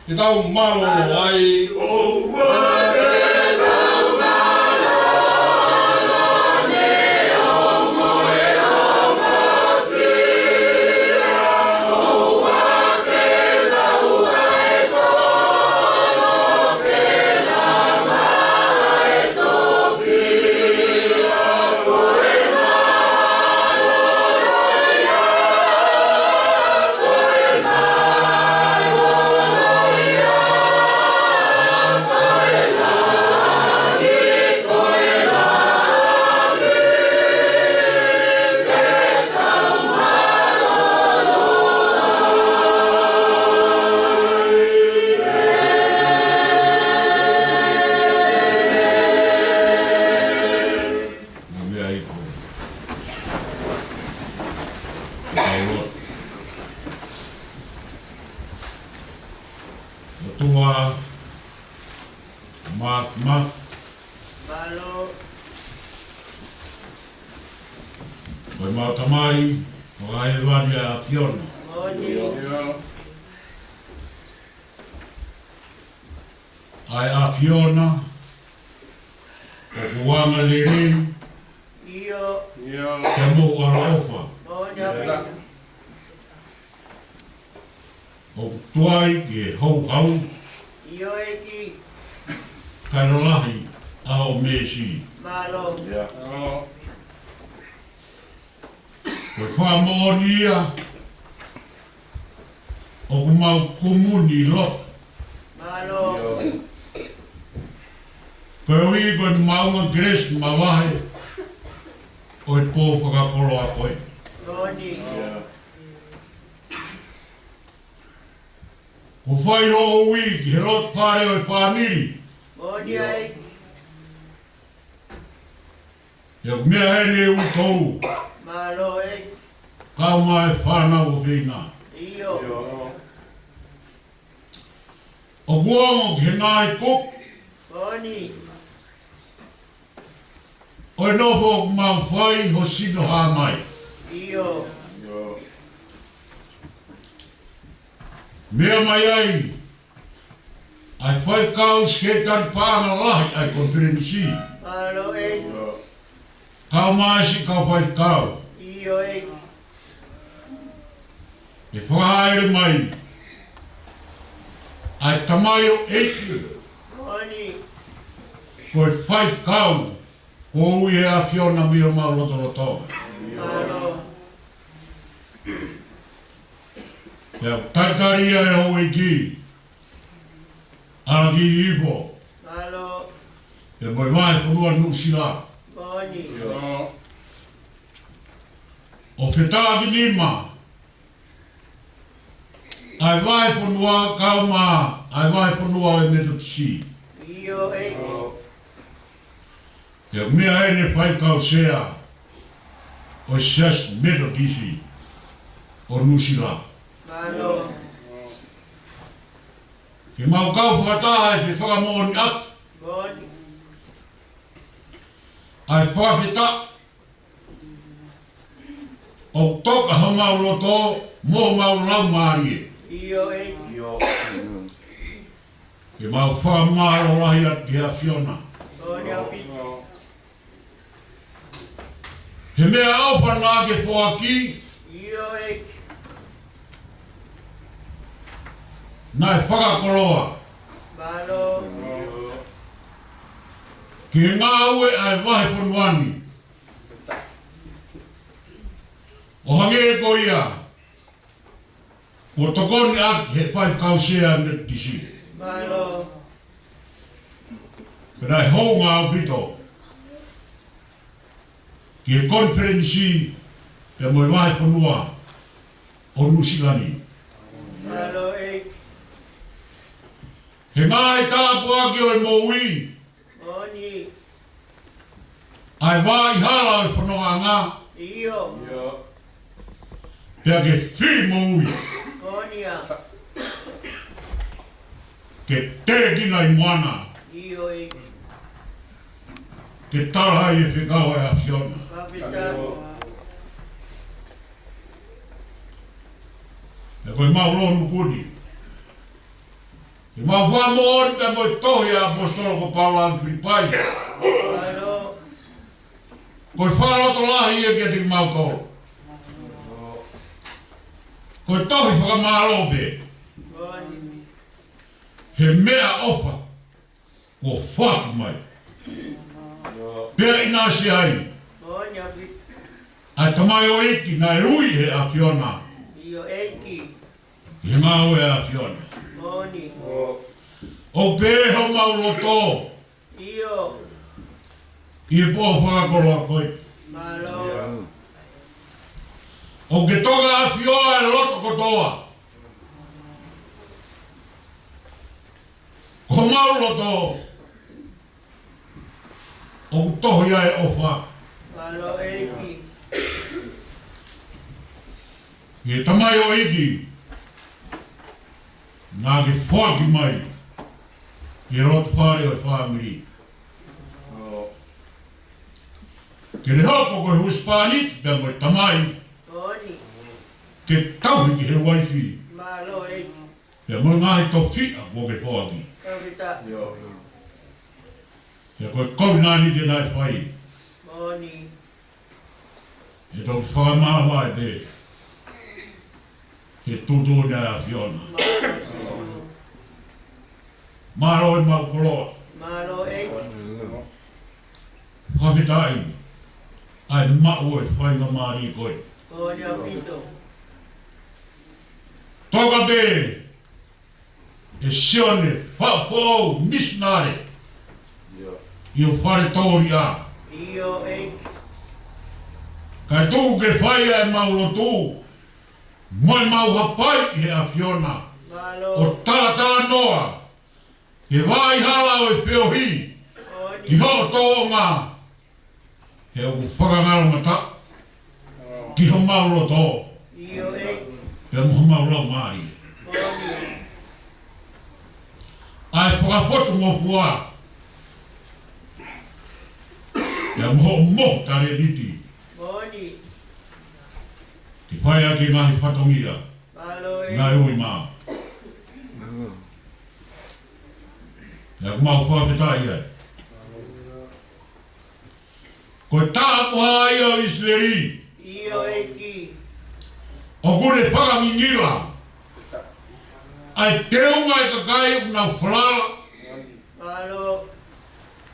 Ke tau mālōlō ai. ʻOtua, ma, ma, Mālō. Ko ʻemau Tamai ʻoku ʻi hēvani, ʻa e ʻAfiona. Moʻoni. ʻA e ʻAfiona ʻoku angalelei. ʻIo. ʻIo. Ke mou ʻaloʻofa. Moʻoni. ʻIo. ʻOku tuai ke houhau. ʻIo ʻEiki. Kae lalahi ʻa hoʻo meesi. Mālō. Ko e fakamoʻoni ia ʻoku mau kumuni lotu. Mālō. Koeʻuhi ko e maʻunga kelesi mavahe ʻo e pō fakakoloa ko eni. Moʻoni. Kuo fai hoʻo ui ki he loto fale ʻo e fāmili. Moʻoni ʻEiki. He ʻoku meʻa heni e uitou. Mālō ʻEiki. Kau mai e fānau ʻofeina. ʻIo. ʻOku ongo ki he ngaahi kupu. Moʻoni. ʻO e nofo ʻoku mau fai ho sino hā mai. ʻIo. Meʻa mai ai ʻa e faifekau sekelitali paʻanga lahi ʻa e konifelenisi. Mālō ʻEiki. Kau mai siʻi kau faifekau. ʻIo ʻEiki. ʻE fakahāʻele mai ʻa e tamaioʻeiki. Moʻoni. Ko e faifekau kuo ui ʻe he ʻAfiona mei homau lotolotonga. Mālō. Pea talitali ia ʻe houʻeiki ʻAlakihifo. Mālō. Pea mo e vahefonua Nuʻusila. Moʻoni. ʻO fetākinima ʻa e vahefonua kau mai ʻa e vahefonua ʻo e Metotisi. ʻIo ʻEiki. He ʻoku meʻa heni e faifekau sea ʻo e Siasi Metotisi ʻo Nuʻusila. Mālō. Ke mau kau fakataha he fakamoʻoni atu. Moʻoni. ʻA e fakafetaʻi ʻoku toka homau loto mo homau laumālie. ʻIo ʻEiki. Ke mau fakamālō lahi atu ki he ʻAfiona. Moʻoni ʻaupito. He meʻaʻofa naʻa ke foaki. ʻIo ʻEiki. Naʻe fakakoloa. Mālō. Ke ngāue ʻa e vahefonua ni. ʻO hangē ko ia kuo tokoni ʻaki he faifekau sea Metotisi. Mālō. Pea naʻe hounga ʻaupito ki he konifelenisi pea mo e vahefonua ʻo Nuʻusila ni. Mālō ʻEiki. He ngaahi tāpuaki ʻo e moʻui. Moʻoni. ʻA e vaʻa hala ʻo e fonongaʻanga. ʻIo. Pea ke fili moʻui. Moʻoni ā. Ke tēkina ʻi moana. ʻIo ʻEiki. Ke tala ai e fekau ʻa e ʻAfiona. Fakafetaʻi. Ko ʻemau lonu kuni, ʻemau fakamoʻoni pea mo e tohi ʻa e ʻaposetolo ko Paula ki he Filipai, ko e fakalotolahi ia kiate kimautolu. Ko e tohi fakamālō pē he meʻaʻofa kuo foaki mai. Pea ʻinasi ai ʻa e tamaioʻeiki naʻe ui ʻe he ʻAfiona ki he ngāue ʻa e ʻAfiona. ʻOku pehē homau loto ʻi he pō fakakoloa ko eni. ʻOku ke toka ʻafioʻi ʻa e loto kotoa. Ko homau loto ʻoku tohi ai e ʻofa ʻi he tamaioʻeiki naʻa ke foaki mai ki he loto fale ʻo e fāmili, ke ne hoko ko e husepāniti pea mo e tamai ke tauhi ki he uaifi pea mo e ngaahi tofiʻa kuo ke foaki. Pea ko e kovinānite naʻe fai, ʻe toki fakamāvae pē he tuʻutuʻuni ʻa e ʻAfiona. Mālō ʻemau koloa. Fakafetaʻi ʻa e maʻu ʻo e faingamālie ko eni. Toka pē ʻe Sione Faʻufoʻou misinale ʻi ho fale tōliʻa, kae tuku ke fai ʻa ʻemau lotu mo ʻemau hapai ki he ʻAfiona, ʻo talatalanoa he vaʻa hala ʻo e feohi ki hoʻo tōʻonga, he ʻoku fakangalongataʻa ki homau loto pea mo homau laumālie ʻa e fakafotungofua pea mo hoʻo mohu talēniti ke fai ʻaki e ngaahi fatongia naʻe ui maʻau. Pea ʻoku mau fakafetaʻi ai. Ko e tāpuhā ia ʻo ʻIsileli, ʻoku ne fakangingila ʻa e teunga ʻa e kakai ʻoku nau falala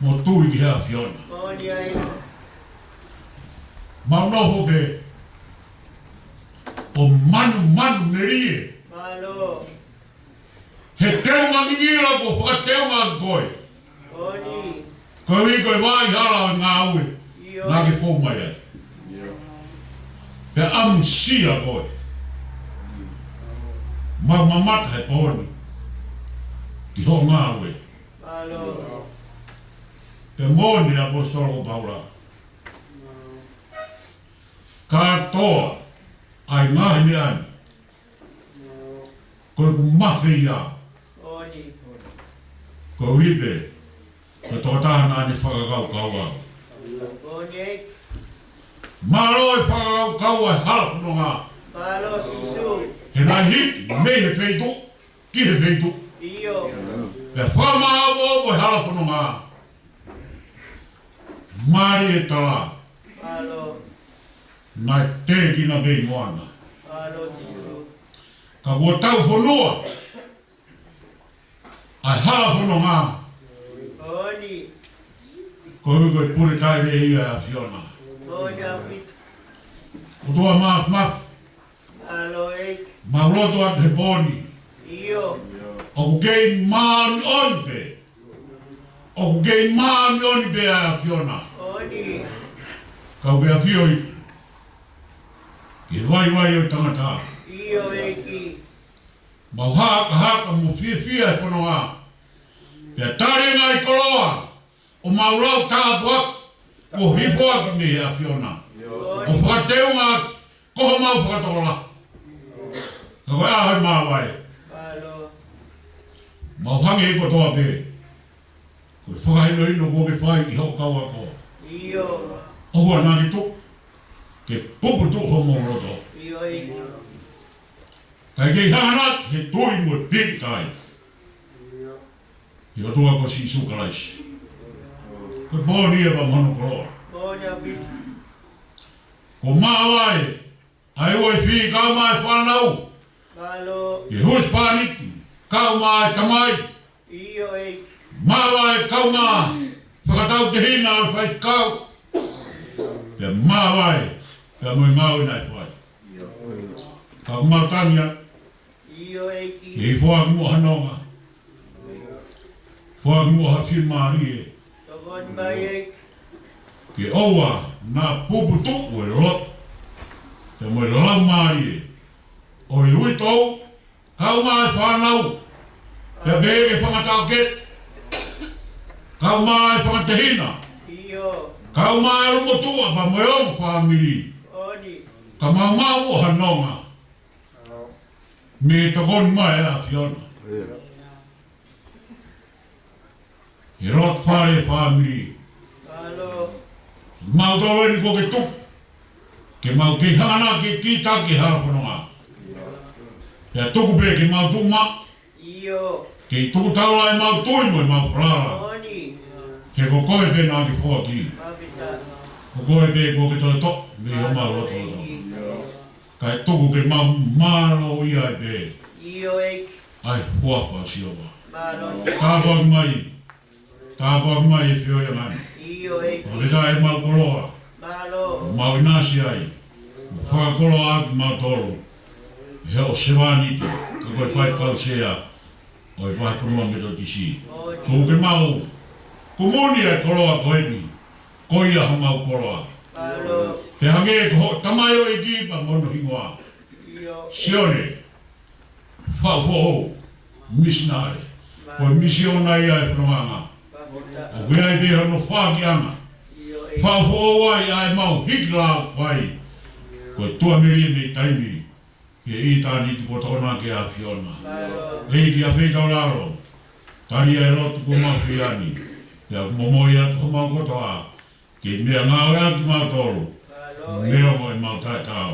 mo tui ki he ʻAfiona. Mau nofo pē ʻo manumanu melie he teunga ngingila kuo fakateunga ʻaki koe, koeʻuhi ko e vaʻa hala ʻo e ngāue naʻa ke fou mai ai. Pea ʻamusia koe. Mau mamata he pō ni ki hoʻo ngāue. Pea moʻoni ʻaposetolo ko Paula, kātoa ʻa e ngaahi meʻa ni ko ʻeku mafeia, koeʻuhi pē ko e tokotaha naʻa ne fakakaukau au. Mālō e fakakaukau ʻa e hala fononga. He naʻe hiki mei he feituʻu ki he feituʻu, pea fakamāʻopoʻopo e hala fononga. Mālie e tala, naʻe tēkina mei moana. Ka kuo tau fonua ʻa e hala fononga koeʻuhi ko e pule taʻelea ia ʻa e ʻAfiona. ʻOtua Māfimafi, mau lotu atu he pō ni, ʻoku kei māʻoniʻoni pē, ʻoku kei māʻoniʻoni pē ʻa e ʻAfiona. Ka ʻoku ke ʻafio ʻi he vaivai ʻo e tangata. Mau hakahaka mo fiefia he fononga, pea tali e ngaahi koloa ʻo mau lau tāpuaki kuo hifo ʻaki mei he ʻAfiona, ʻo fakateunga ʻaki ko homau fakatokolahi. Ka ko e ʻaho ʻe māvae, mau hangē kotoa pē ko e fakahinohino kuo ke fai ki hoʻo kau ako. ʻOua naʻa ke tuku ke puputuʻu homou loto. Kae kei hanganaki he tui mo e pīkitai ʻi he ʻOtua ko Sīsū Kalaisi. Ko e pō ni ʻe pā mo hono koloa. Kuo māvae ʻa e uaifi kae ʻumaʻā e fānau. Mālō. ʻI he husepāniti kae ʻumaʻā e tamai. ʻIo, ʻEiki. Māvae e kaungā fakatautehina ʻo e faifekau. Pea māvae pea mo e ngāue naʻe fai. ʻIo. Ka ʻoku mau tangi atu. ʻIo, ʻEiki. ʻI he foaki muʻa ha nonga. Foaki muʻa ha fiemālie. Tokoni mai, ʻEiki. Ke ʻoua naʻa puputuʻu e loto pea mo e laumālie ʻo e uitou, kae ʻumaʻā e fānau, pea pehē ki he fanga taʻokete, kae ʻumaʻā e fanga tehina, ʻio, kae ʻumaʻā e ʻulumotuʻa pea mo e ongo fāmili. Oni. Ka maumau muʻa ha nonga mei he tokoni mai ʻa e ʻAfiona. ʻIo. He loto fale fāmili. Mālō. Mau tau eni kuo ke tuku ke mau kei hanganaki ke kita ki he hala fononga. Pea tuku pē ke mau tuʻu maʻu. ʻIo. Kei tuku taula ʻemau tui mo ʻemau falala. Oni. He ko koe pē naʻa ke foaki. Māfita. Ko koe pē kuo ke toʻo mei homau lotolotonga. Kae tuku ke mau mālōʻia ai pē. ʻIo, ʻEiki. ʻA e huafa ʻo Sihova. Mālō. Tāpuaki mai. Tāpuaki mai e feohi ʻa e ngaahi. ʻIo, ʻEiki. Fakafetaʻi ʻemau koloa. Mālō. Mau ʻinasi ai. Mo fakakoloa atu kimautolu ʻe hoʻo sevāniti, ka ko e faifekau sea ʻo e Vahefonua Metotisi. Tuku ke mau kumuni ʻa e koloa ko eni, ko ia homau koloa. Mālō. Pea hangē ko hoʻo tamaioʻeiki pea mo hono hingoa. ʻIo. Sione Faʻufoʻou, misinale. Ko e misiona ia ʻo e fonongaʻanga. ʻOku ʻi ai pē hono foakiʻanga. ʻIo, ʻEiki. Faʻufoʻou ai ʻa ʻemau hiki lāupai. Ko e tuʻamelie mei taimi ki he ʻitāniti kuo tokonaki ʻe he ʻAfiona. Mālō. ʻEiki, ʻafeitaulalo. Tali ʻa e lotu kuo mau fai ni. Pea ʻoku momoi atu homau kotoa ke meʻangāueʻaki kimautolu. Mālō. Neongo ʻemau taʻetaau.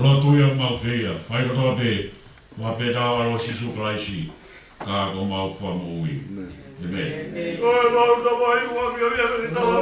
Lotu ia ʻoku mau fai ia. Fai kotoa pē, ʻi he huafa pē ʻo ho ʻAlo Sīsū Kalaisi, ko homau Fakamoʻui. ʻĒmeni. ʻĒmeni. Ko e mau Tamai, ʻoku mau fiefia he ʻEiki.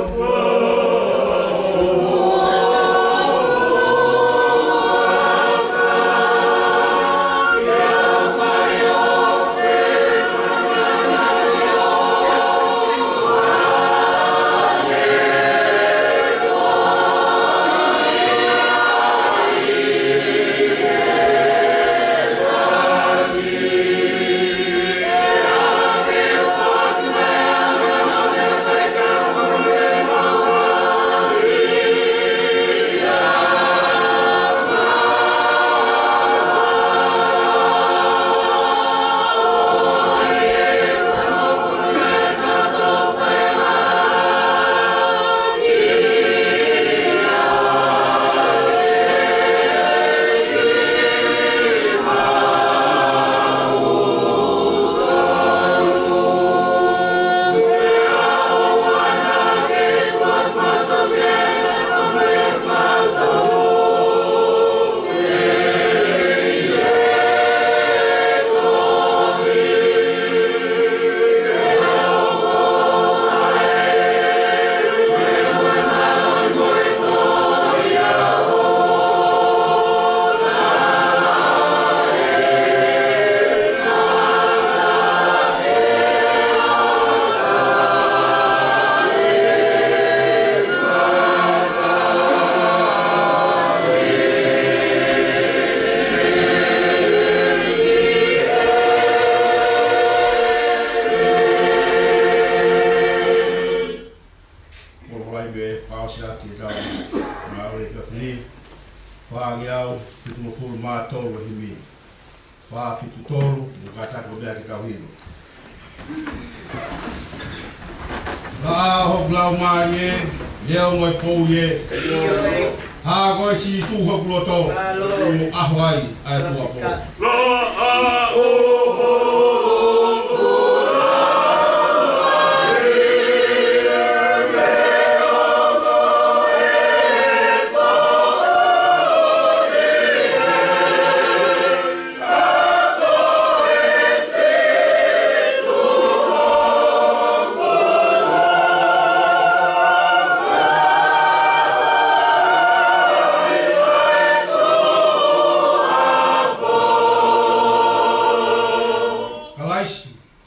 Koloa mai pē fakaʻosi ʻaki ʻetau ngāue he efiafi ni. Fāngeau fitungofulu mā tolu e himi. Fā fitu tolu, mo kātaki pē ke tau hilo. Laʻā hoku laumālie, leʻo mo e pou ē. Hā koe Sīsū hoku loto, ʻoku ʻaho ai ʻa e tuʻuapō. Laʻā ʻo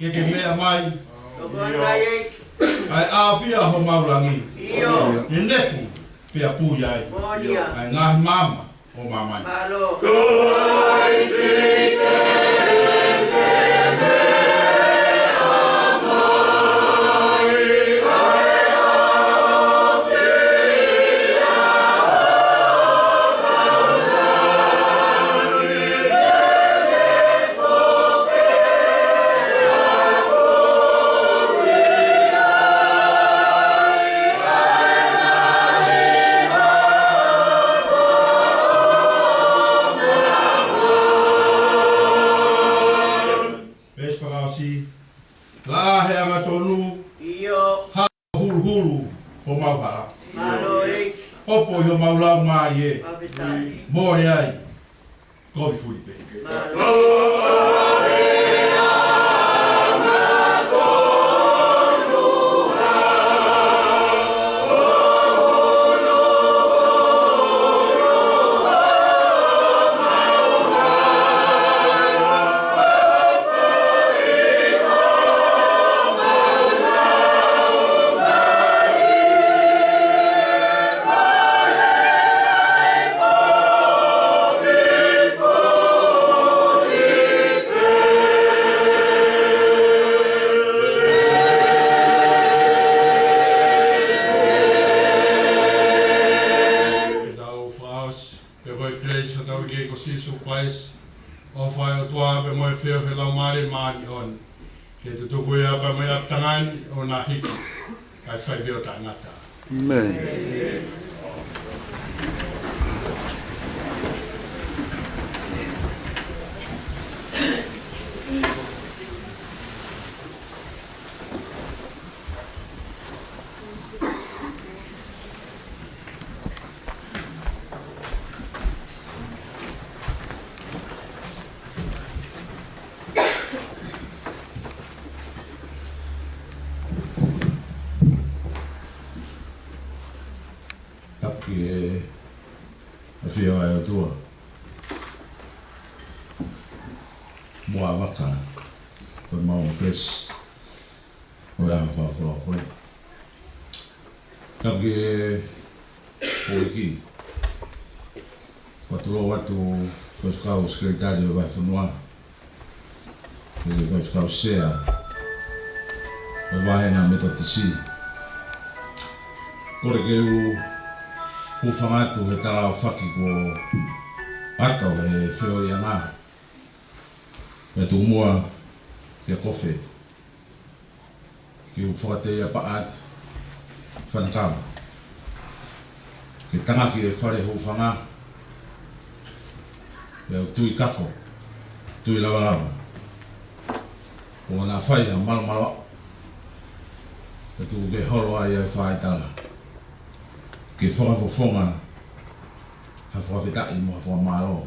Ke ke meʻa mai. Tokoni mai ē. ʻA e ʻafio homau langi. ʻIo. Nenefu pea puli ai. Moʻoni ia. ʻA e ngaahi maama ʻo māmani. Mālō. Veesi fakaʻosi. Laʻā he angatonu. ʻIo. Hā huluhulu homau hala. Mālō ē. Hopo ʻi homau laumālie. Fakafetaʻi. Mole ai. Kovi fuli pē. Mālō. Ke tau fakaʻosi pē ko e kelesi fakataulaʻeiki ko Sīsū Kalaisi, ʻofa ʻa e ʻOtua pea mo e feohi ʻa e Laumālie Māʻoniʻoni, ke tutuku ia pea mo e ʻapitanga ni ʻo na hiki, kae fai pē ʻo taʻengata. ʻĒmeni. Tapu ki he ʻafio ʻa e ʻOtua. Muʻa vaka, ko e mau pesi. ʻO e ʻaho fakaʻofoʻofa. Tapu ki he houʻeiki. Ko e tulou atu, ko e Faifekau Sekelitali ʻo e Vahefonua. Ko e Faifekau Sea ʻo e Vāhenga Metotisi. Kole ke u hūfanga atu he tala ʻaofaki kuo ʻoatu ʻe he feohiʻanga. Pea tuku muʻa ke kofe. Ke u fakataiapaʻa atu, fānau kau. Ke tangaki e fale hūfanga. Pea u tui kako, tui lavalava. ʻO na fai ha malumalu. Pea tuku ke holo ai ʻa e faitala. Ke fakafofonga ha fakafetaʻi mo ha fakamālō.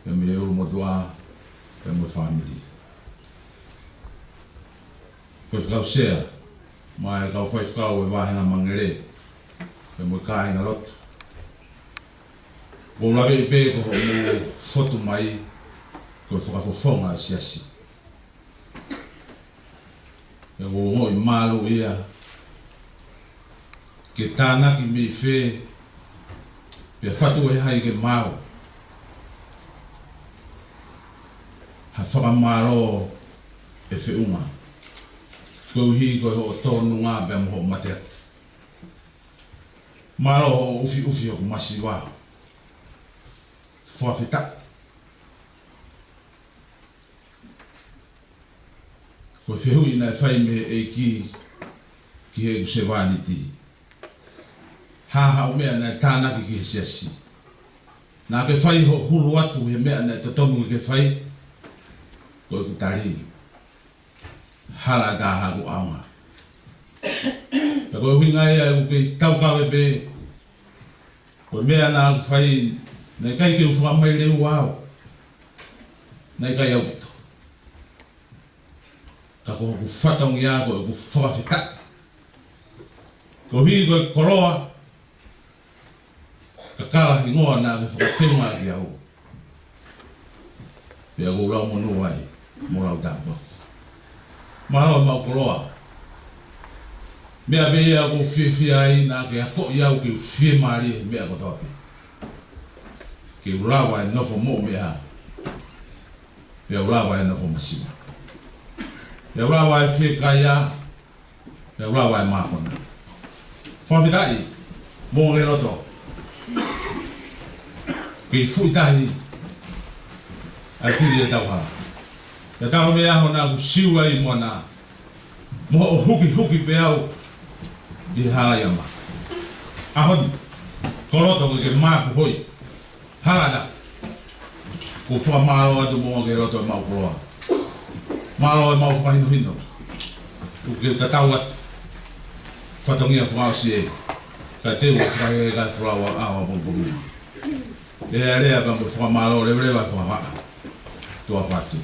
Pea mei he ʻulumotuʻa, pea mo e fāmili. Ko e Faifekau Sea, mo e kau faifekau ʻo e Vāhenga Mangele, pea mo e kāingalotu. Ko e laveʻi pē ko hoʻomou fotu mai, ko e fakafofonga ʻa e siasi. Pea ʻoku ou ongoʻi mālō ia, ke tānaki mei fē, pea fatu ʻe hai ke maau ha fakamālō ʻe feʻunga. Koeʻuhi ko hoʻo tōnunga pea mo hoʻo mateaki. Mālō hoʻo ʻufiʻufi hoku masiva. Fakafetaʻi. Ko e fehuʻi naʻe fai mei he ʻEiki ki heʻeku sevāniti. Hā haʻo meʻa naʻe tānaki ki he siasi? Naʻa ke fai hoʻo hulu atu he meʻa naʻe totonu ke ke fai? Ko ʻeku tali, hala ʻatā haʻaku ʻaonga. Pea ko e ʻuhinga ia ʻeku kei taukave pē, ko e meʻa naʻa ku fai, naʻe ʻikai ke u fakamālō au. Naʻe ʻikai ʻaupito. Ka ko hoku fatongia ko ʻeku fakafetaʻi. Koeʻuhi ko e koloa, kakala hingoa naʻa ke fakateunga kiate au. Pea ʻoku ou lau monū ai, mo lau tāpuaki. Mālō e maʻu koloa. Meʻa pē ia ʻoku ou fiefia ai naʻa ke akoʻi au ke u fiemālie he meʻa kotoa pē. Ke u lava ʻo nofo moʻomeʻa. Pea u lava ʻo nofo masiva. Pea u lava ʻo fiekaia. Pea u lava ʻo mākona. Fakafetaʻi, Moʻunga Keheloto. Kei fuʻu tahi ʻa e fili ʻetau hala. Pea talu mei he ʻaho naʻa ku siu ai mo na, mo hoʻo hukihuki pē au ʻi he hala ia ma. ʻAho ni, ko loto ko e ke māku hoi. Hala na. ʻOku ou fakamālō atu Moʻunga Keheloto e maʻu koloa. Mālō e maʻu fakahinohino. ʻOku ke tatau atu. Fatongia fakaʻosi ē. Ka te u fakaʻekai fulaua ʻawa pongipongi. ʻE alea ka mo fakamālō leveleva fakafaʻa. Tuʻa ʻofa atu.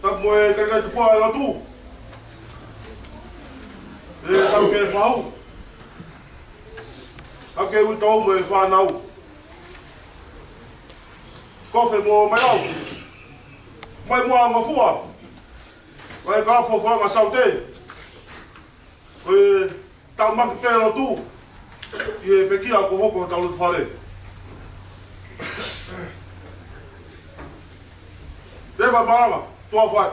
Tapu mo e kalake tupu ʻa e lotu. ʻE tau ke fau. Ake ui tau mo e fānau. Kofe mo mai au. Mai mo a ngofua. Mai ka fofanga saute. Ko e tau maki pē lotu. ʻI he pekia ko hoko tau lotu fale. Te fai malanga, tuʻa fai.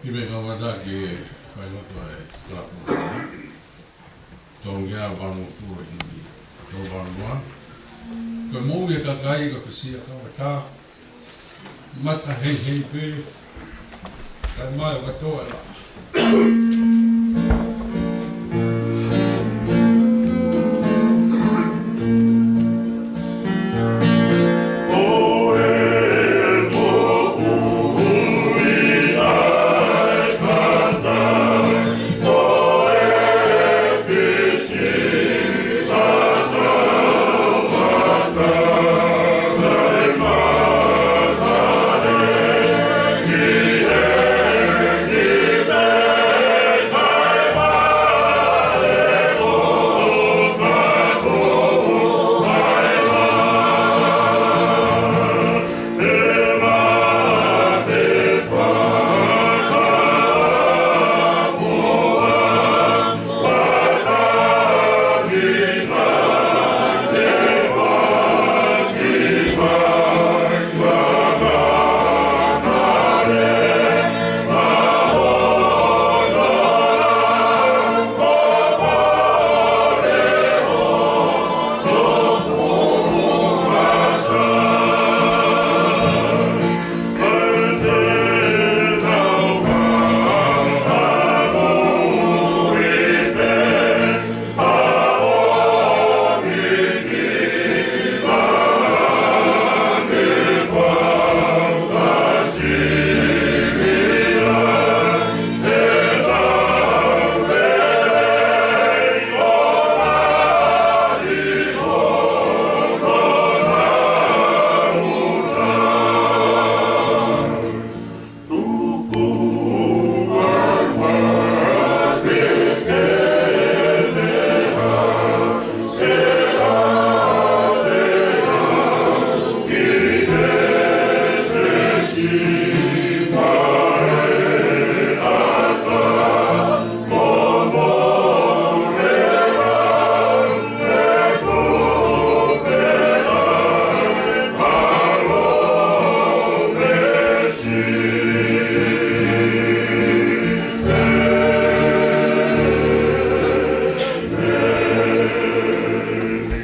ʻI he kau ʻatā ke fai lotu ʻa e kalapu. Tolu ngeau valu noa pulu ʻi tolu valu noa. Ko e moʻui ʻa e kakai ko e fisia kau ʻatā. Mata heihei pē. Kae ʻumaʻā ʻa e katoa ʻa e laʻā.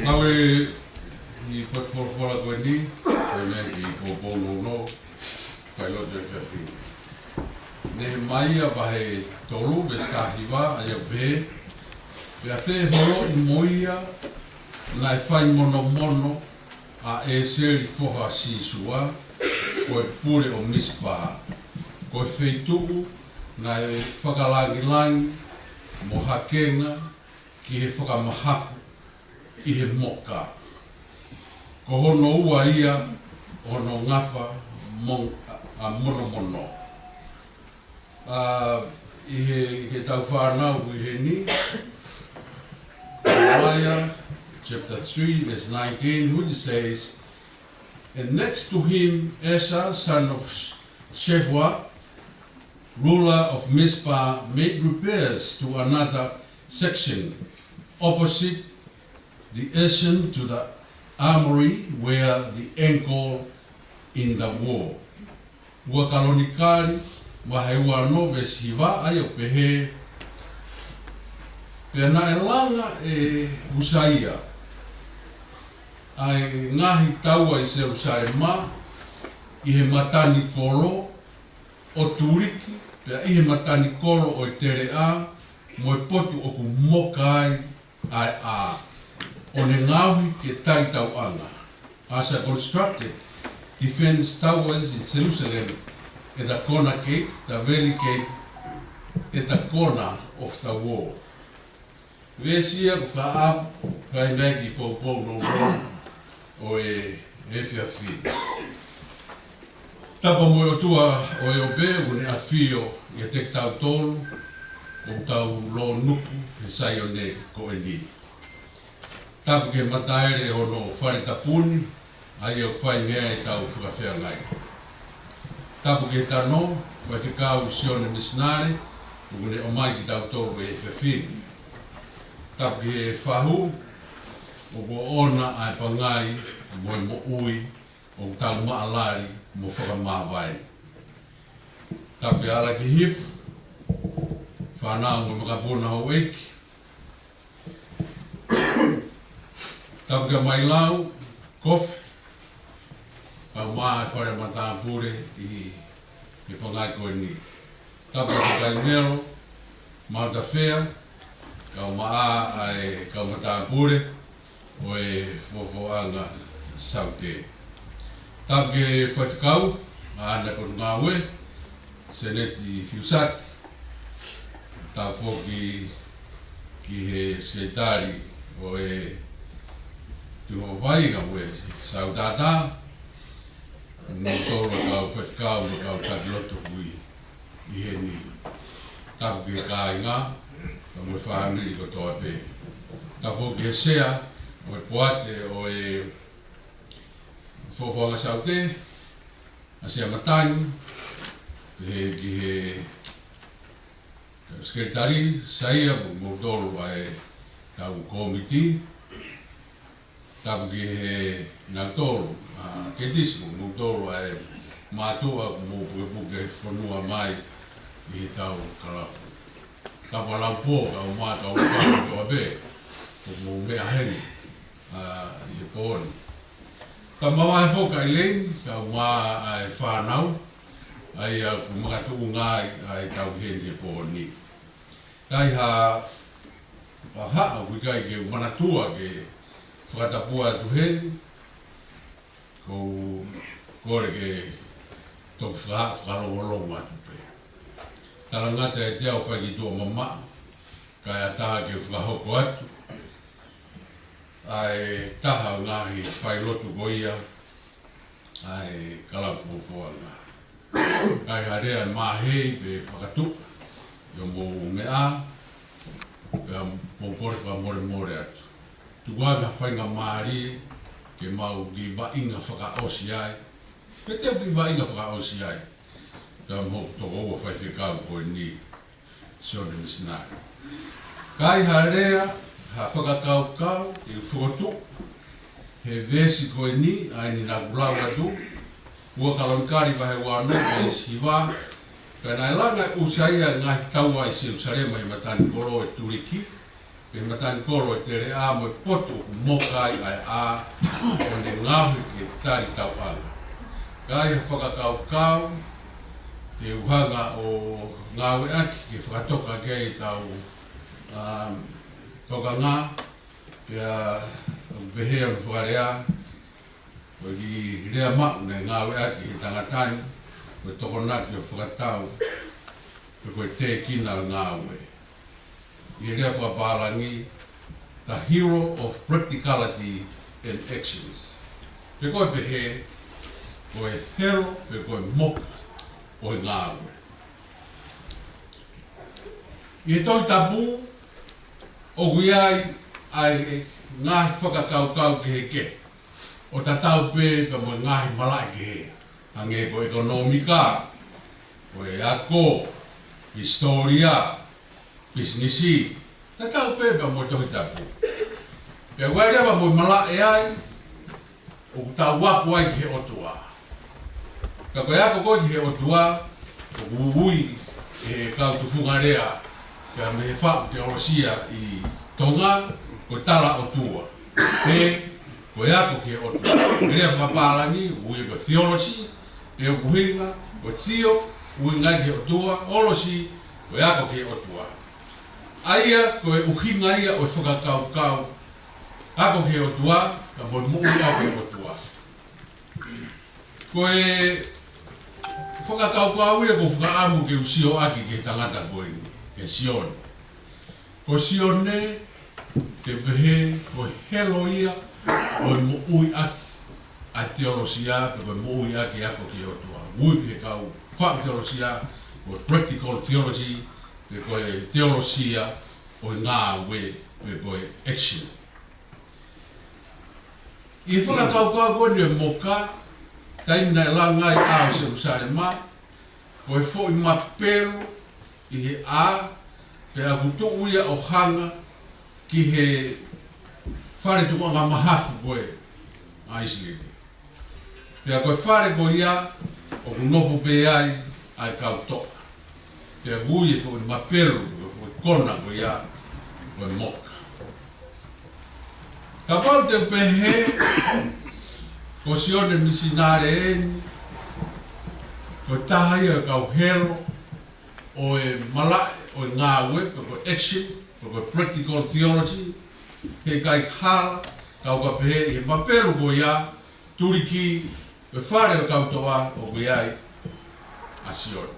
Ngāue ʻi he potu folofola ko eni, ko e meʻa ki he poupou nounou, failotu e kafi. Nehemaia vahe tolu, veesi taha hiva, ʻa ia ʻoku pehē: Pea feholoʻi mo ia naʻe fai monomono ʻa ʻEseli foha Sīsua, ko e pule ʻo Misipa, ko e feituʻu naʻe fakalāngilangi mo hakenga ki he fakamahafu ʻi he moka. Ko hono ua ia ʻo hono ngafa mo-, ʻa, ʻa monomono. ʻA, ʻi he, ʻi he tau fānau ʻi heni, Isaiah chapter three, verse nineteen, which says, And next to him, Asa, son of Shaphat, ruler of Mizpah, made repairs to another section opposite the adjacent to the armory where the angle in the wall. Ua Kalonikali, vahe ua ono veesi hiva, ʻa ia ʻoku pehē: Pea naʻe langa ʻe ʻUsaia ʻa e ngaahi taua ʻi Selūsalema, ʻi he matanikolo ʻo Tuliki, pea ʻi he matanikolo ʻo e teleʻa, mo e potu ʻoku moka ai ʻa e ʻā, ʻo ne ngaohi ke taitauʻanga. Asa constructed defense towers in Jerusalem, at the corner gate, the valley gate, at the corner of the wall. Veesi ia ʻoku fakaʻamu, fai mai ki he poupou nounou ʻo e efiafi. Tapu mo e ʻOtua ʻo ʻIope, ʻoku ne ʻafio ʻiate kitautolu, ʻoku tau lōnuku he Saione ko eni. Tapu ki he mataele ʻo hono fale tapu ni, ʻa ia ʻoku fai mei ai ʻetau fakafeangai. Tapu ki he tano, faifekau Sione Misinale, ʻoku ne ʻomai kitautolu he efiafi ni. Tapu ki he fahu, ʻoku ʻoʻona ʻa e pangai mo e moʻui, ʻoku tau maʻalali mo fakamāvae. Tapu ki he ʻAlakihifo, fānau mo e makapuna houʻeiki. Tapu ki he Mailau, Kofi, kae ʻumaʻā e fale matāpule ʻi he pangai ko eni. Tapu ki he Kaimelo, Mautafea, kae ʻumaʻā ʻa e kau matāpule ʻo e Fofoʻanga Saute. Tapu ki he faifekau, ʻa ʻAna Potungāue, Seneti Fiusati. Tapu foki ki he Sekelitali ʻo e Tuʻi Hoʻopaʻia, Ngāue Sautata, mo e tolu kau faifekau mo e kau taki lotu hui ʻi heni. Tapu ki he kāinga, mo e fāmili kotoa pē. Tapu ki he sea ʻo e poate ʻo e Fofoʻanga Saute, ʻa Sea Matangi, pehē ki he Sekelitali, Saia, mo, mo tolu ʻa e Tau kōmiti, tapu ki he nautolu, ʻa, Ketisi mo kimoutolu ʻa e mātuʻa ʻoku mou pukepuke fonua mai ʻi he tau kalapu. Tapu ʻa Laupō, kau mā, kau mā, kau pē, ʻoku mou meʻa heni, ʻa, ʻi he pō ni. Kau mā ʻa e fo kai lei, kau mā ʻa e fānau, ʻa ia ʻoku makatuʻunga ai ʻa e tau heni he pō ni. Kai ha, ha haʻa ʻoku ʻikai ke u manatua ke fakatapua atu heni, ko u kole ke toki faka-, fakalongolongo atu pē. Talangata ʻiate au fai ki tuʻa mamaʻo, kae ʻatā ke u fakahoko atu ʻa e taha ʻo e ngaahi failotu ko ia, ʻa e kalapu fofoʻanga. Kai ha lea māhei pe fakatuʻa, ʻi hoʻomou meʻa, pea mou kole fakamolemole atu. Tuku ā ha faingamālie ke mau kiʻi vaʻinga fakaʻosi ai, pe te u kiʻi vaʻinga fakaʻosi ai, pea mo e tokoua faifekau ko eni, Sione Misinale. Kai ha lea, ha fakakaukau, ʻi he fokotuʻu he veesi ko eni, ʻa eni naʻa ku lau atu, ua Kalonikali vahe ua ono, veesi hiva, pea naʻe langa ʻe ʻUsaia ʻa e ngaahi taua ʻi Selusalema ʻi he matanikolo ʻo e tuliki, ʻi he matanikolo ʻo e teleʻa mo e potu ʻoku moka ai ʻa e ʻā, ʻo ne ngaohi ke tali tauʻanga. Kai ha fakakaukau, ke u hanga ʻo ngāueʻaki ke fakatoka ki ai ʻetau, um, tokanga, pea u pehē ʻa e fakalea, ko e kiʻi lea maʻu naʻe ngāueʻaki he tangata ni, ko e tokonaki ʻo e fakatau, pe ko e tēkina ʻo e ngāue. ʻI he lea fakapālangi, the hero of practicality and actions. Pe ko e pehē, ko e helo, pe ko e moka ʻo e ngāue. ʻI he Tohi Tapu, ʻoku ʻi ai ʻa e ngaahi fakakaukau kehekehe, ʻo tatau pē pea mo e ngaahi malaʻe kehe, hangē ko e ʻekonōmika, ko e ako, hisitōlia, pisinisi, tatau pē pea mo e Tohi Tapu. Pea ʻoku ʻi ai leva mo e malaʻe ai, ʻoku tau ako ai ki he ʻOtua. Ka ko e ako ko ē ki he ʻOtua, ʻoku ui ʻe he kau tufunga lea, pea mei he faʻu teolosia ʻi Tonga, ko e tala ʻOtua. Pe ko e ako ki he ʻOtua. Lea fakapālangi, ui ko e theology, pe ʻoku ʻuhinga, ko e theo, ʻuhinga ki he ʻOtua, ology, ko e ako ki he ʻOtua. ʻA ia, ko e ʻuhinga ia ʻo e fakakaukau, ako ki he ʻOtua, ka mo e moʻui ako ki he ʻOtua. Ko e fakakaukau ia ʻoku ou fakaʻamu ke u sio ʻaki ki he tangata ko eni, ki he Sione. Ko Sione, ke pehē, ko e helo ia ʻo e moʻui ʻaki ʻa e teolosia, pe ko e moʻui ʻaki ako ki he ʻOtua. Ui ʻe he kau faʻu teolosia, ko e practical theology, pe ko e teolosia ʻo e ngāue, pe ko e action. ʻI he fakakaukau ko eni ʻo e moka, taimi naʻe langa ai ʻa Selusalema, ko e foʻi mapelu ʻi he ʻā, pea ʻoku tuʻu ia ʻo hanga ki he fale tukuʻanga mahafu ko ē ʻa ʻIsileli. Pea ko e fale ko ia, ʻoku nofo pē ai ʻa e kau toʻa. Pea ui e foʻi mapelu, ko e foʻi kona ko ia, ko e moka. Kapau te u pehē, ko Sione Misinale eni, ko e taha ia ʻo e kau helo ʻo e malaʻe ʻo e ngāue, pe ko e action, pe ko e practical theology, heʻikai hala, kau ka pehē ʻi he mapelu ko ia, tuliki, ko e fale ʻo e kau toʻa ʻoku ʻi ai ʻa Sione.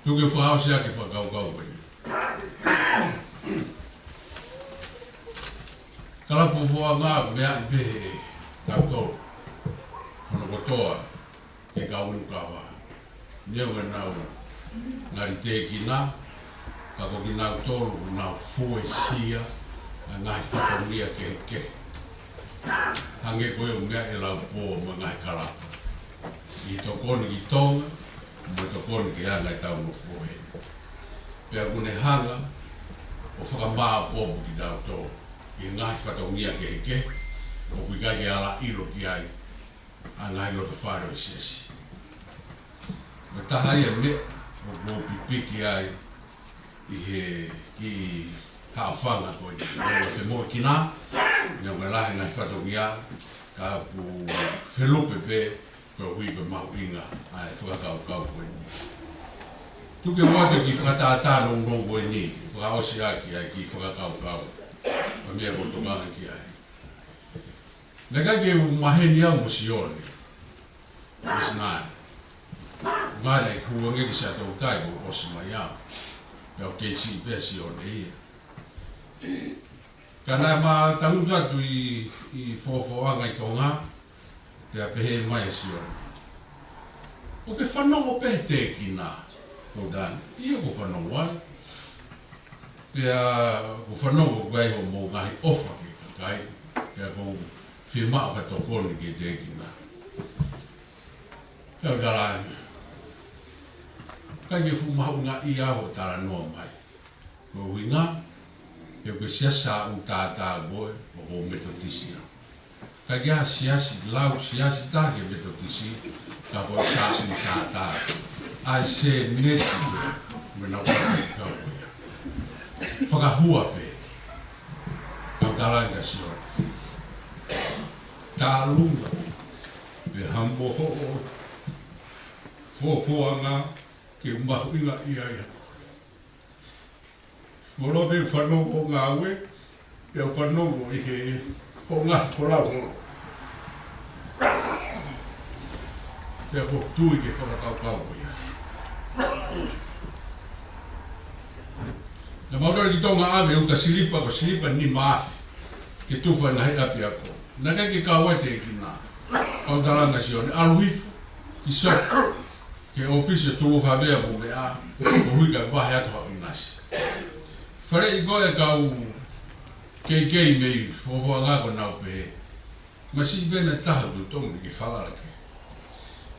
Tuku ke u fakaʻosi ʻaki e fakakaukau ko eni. Kalapu fofoʻanga, meʻa ʻi pehē ʻe tautolu, hono kotoa, ke kau inu kava. Neongo ʻenau ngali tēkina, ka ko kinautolu ʻoku nau fuesia ʻa e ngaahi fatongia kehekehe. Hangē ko ia ʻoku meʻa ʻe Laupō mo e ngaahi kalapu. ʻI he tokoni ki Tonga, mo e tokoni ki he anga ʻetau nofo heni. Pea ʻoku ne hanga ʻo fakamāʻopoʻopo kitautolu ʻi he ngaahi fatongia kehekehe ʻoku ʻikai ke ala ʻilo ki ai ʻa e ngaahi loto fale ʻo e siasi. Mo e taha ia e meʻa ʻoku ou pipiki ai ʻi he kiʻi haʻofanga ko eni. Mo e femoʻuekina, mo e lahi e ngaahi fatongia, ka ʻoku felupe pē koeʻuhi ko e mahuʻinga ʻa e fakakaukau ko eni. Tuku ke u ʻoatu e kiʻi fakatātā nounou ko eni, fakaʻosi ʻaki ʻa e kiʻi fakakaukau ʻa e meʻa ʻoku ou tokanga ki ai. Naʻe ʻikai ke u maheni au mo Sione. Misinale. Naʻe ʻikai ke u hū ange ki Siaʻatoutai kuo ʻosi mai au. Pea ʻoku kei siʻi pē ʻa Sione ia. Ka naʻe ma tangutu atu ʻi, ʻi Fofoʻanga ʻi Tonga, pea pehē mai ʻa Sione, ʻoku ke fanongo pē he tēkina? Ko u talaange, ʻio, ʻoku ou fanongo ai. Pea ʻoku ou fanongo ʻoku ʻi ai hoʻomou ngaahi ʻofa ki he kakai, pea ʻoku ou fiemaʻu ke tokoni ki he tēkina. Pea u talaange, ʻikai ke fuʻu mahuʻingaʻia hoʻo talanoa mai. Ko e ʻuhinga, he ko e siasi ʻoku tātā ko ē, ʻoku ou Metotisi au. ʻIkai ke ʻi ai ha siasi, lau siasi taha ki he Metotisi, ka ko e siasi ʻoku tātā. ʻA e sēnesi, mo e nau kau kau ia. Fakahua pē, ka u talaange kia Sione, tālunga pē ha mo hoʻo Fofoʻanga ke u mahuʻingaʻia ai. Molo pē u fanongo hoʻo ngāue, pea u fanongo ʻi he hoʻo ngaahi folau holo. Pea ʻoku ou tui ki he fakakaukau ko ia. Naʻa mau lele ki Tonga ʻave uta silipa, ko e silipa nima afe, ke tufa ʻi he ngaahi ʻapiako. Naʻe ʻikai ke kau ai e tēkina. Ka u talaange kia Sione, ʻalu hifo ki Soko, ki he ʻōfisi ʻo Tuluhavea mo meʻa, koeʻuhi kae vahe atu haʻo ʻinasi. Faleʻi ko ē kau keikei mei Fofoʻanga kuo nau pehē, masiʻi pē ʻa e taha ʻoku totonu ke falala ki ai.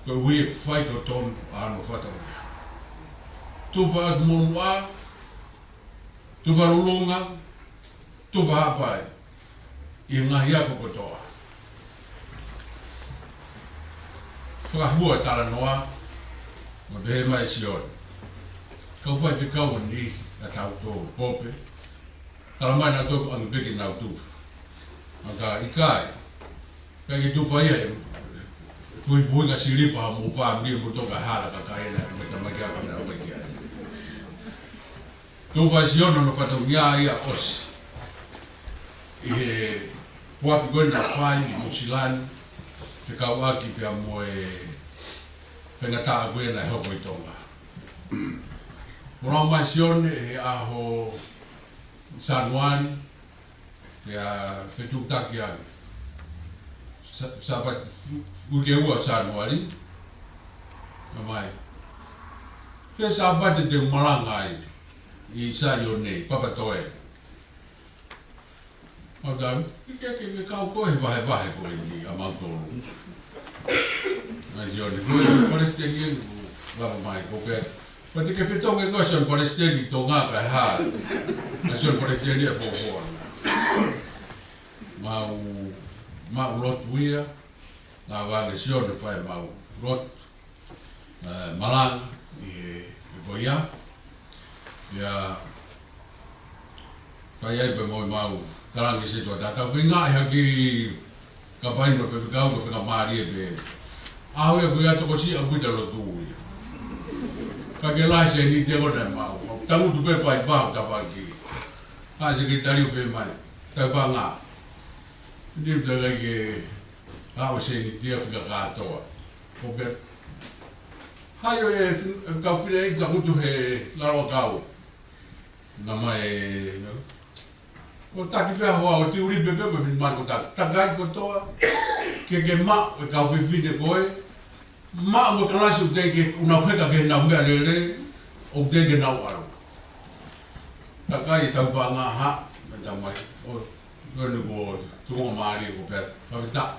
Koeʻuhi ʻoku fai totonu ʻa hono fatongia. Tufa ʻaki Moʻunga, tufa Lulunga, tufa Haʻapai, ʻi he ngaahi ako kotoa. Fakahua e talanoa, mo pehē mai ʻe Sione, kau faifekau ni ʻa tautolu, Pope, tala mai nautolu ʻoange pē ke nau tufa. Ka ʻikai, ʻikai ke tufa ia he fuifuinga silipa ʻa homou fāmili mo toka hala kakai ena, mo e tamaiki ako na ʻomai ki ai. Tufa ʻe Sione hono fatongia ia ʻosi ʻi he kuapi ko ē naʻe fai ʻi Nuʻusila ni, fekauʻaki pea mo e faingataʻa ko ē naʻe hoko ʻi Tonga. Folau mai ʻa Sione he ʻaho Sānuali, pea fetuʻutaki ange. Sa-, Sāpate, uike ua Sānuali, na mai. Ko e Sāpate te u malanga ai ʻi Saione, Papatoe. Mau tau, ke, ke, ke kau koe he vahevahe ko eni ʻa mautolu. Naʻe ʻi ai ʻa Sione, ko e palesiteni eni ʻoku lava mai, ko e pehē, pea te ke fetongi koe ʻa Sione palesiteni ʻi Tonga kae hā. ʻA Sione palesiteni ʻa Fofoʻanga. Mau, mau lotu ia, lava ange ʻe Sione ʻo fai ʻemau lotu, ē, malanga ʻi he, he ko ia. Ia, fai ai pē mo ʻemau, talaange ʻe Setuata, tau feinga ʻi ha kiʻi kapaino pe pekau ko e faingamālie pē. ʻAho ia ko ia tokosiʻi ʻaupito e lotu ia. ʻIkai ke lahi e sēniti ia ko ē naʻe maʻu. Tangutu pē fai pau tavaki. ʻA e sekelitali ʻo pehē mai, tau panga. Ni tau ʻikai ke ʻave e sēniti ia fika kātoa. Ko e pehē, hai ʻo e, e kau fefine ʻi he tangutu he lalo ʻakau. Na mai, na. ʻO taki pē ʻa e hoa ʻo tiuli pē pea mo e finemātuʻa ko ē taki. Takai kotoa, ke ke maʻu e kau fefine ko ē. Maʻu mo e kalasi ʻoku teʻeki ke nau heka ki heʻenau meʻalele, ʻoku teʻeki ke nau ʻalu. Takai e tau panga ha, me tamai. ʻO, ko eni ko e tuʻunga mālie ko e pehē, fakafetaʻi.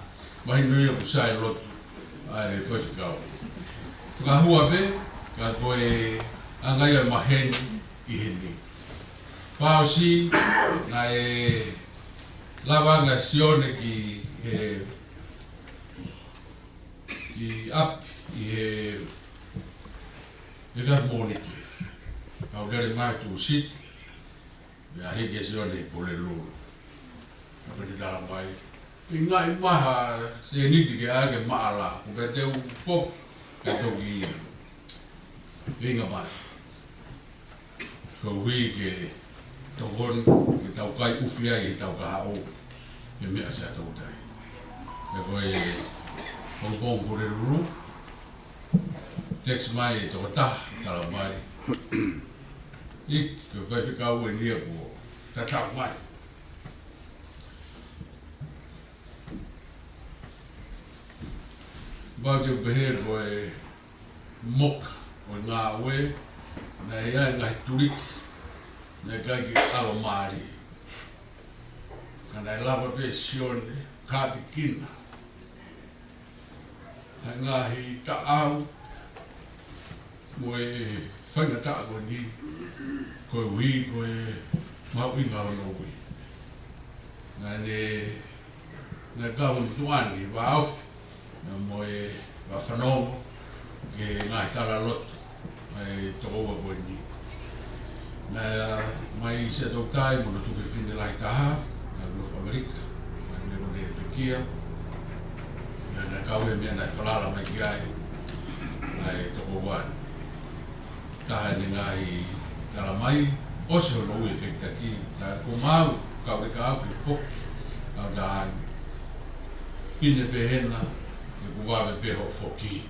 Mahino ia ʻoku sai e lotu ʻa e faifekau. Fakahua pē, ka ko e anga ia e maheni ʻi heni. Fakaʻosi, naʻe lava ange ʻa Sione ki he, ki ʻapi ʻi he, ʻi he efiafi Mōnite. Kau lele mai Tūsite, meʻa hiki ʻa Sione ʻi Pulelulu. Ka pehē ʻene tala mai, ʻi he ngaahi ʻaho sēniti ke ʻai ke maʻala, ko pea te u foki ke toki feinga mai. Ko e ui ke tokoni, ke tau kai ʻufi ai ʻi he tau kahaʻu, he meʻa Siaʻatoutai. Pea ko e pongipongi Pulelulu, text mai e tokotaha, tala mai, ʻEiki, ko e faifekau eni ia kuo tatau mai. Pau ke u pehē ko e moka ʻo e ngāue, naʻe ʻi ai e ngaahi tuliki naʻe ʻikai ke ʻalomālie. Ka naʻe lava pē ʻe Sione kātekina ʻa e ngaahi taʻau mo e faingataʻa ko eni, koeʻuhi ko e mahuʻinga hono ui. Naʻa ne, naʻe kau ʻi tuʻa ni, vāofi, naʻa mo e vāfanongo, ki he ngaahi talaloto ʻa e tokoua ko eni. Naʻe mai Siaʻatoutai mo hono tuofefine lahi taha, naʻe nofo ʻAmelika, naʻe ne kone pekia, naʻa ne kau he meʻa naʻe falala mai ki ai ʻa e tokoua ni. Taha ʻene ngaahi tala mai, ʻosi hono ui e fehikitaki, tā ko mau, kau ke kau ke foki, kau tā ange. Pine pē hena, ke kuo vave pē hoʻo foki.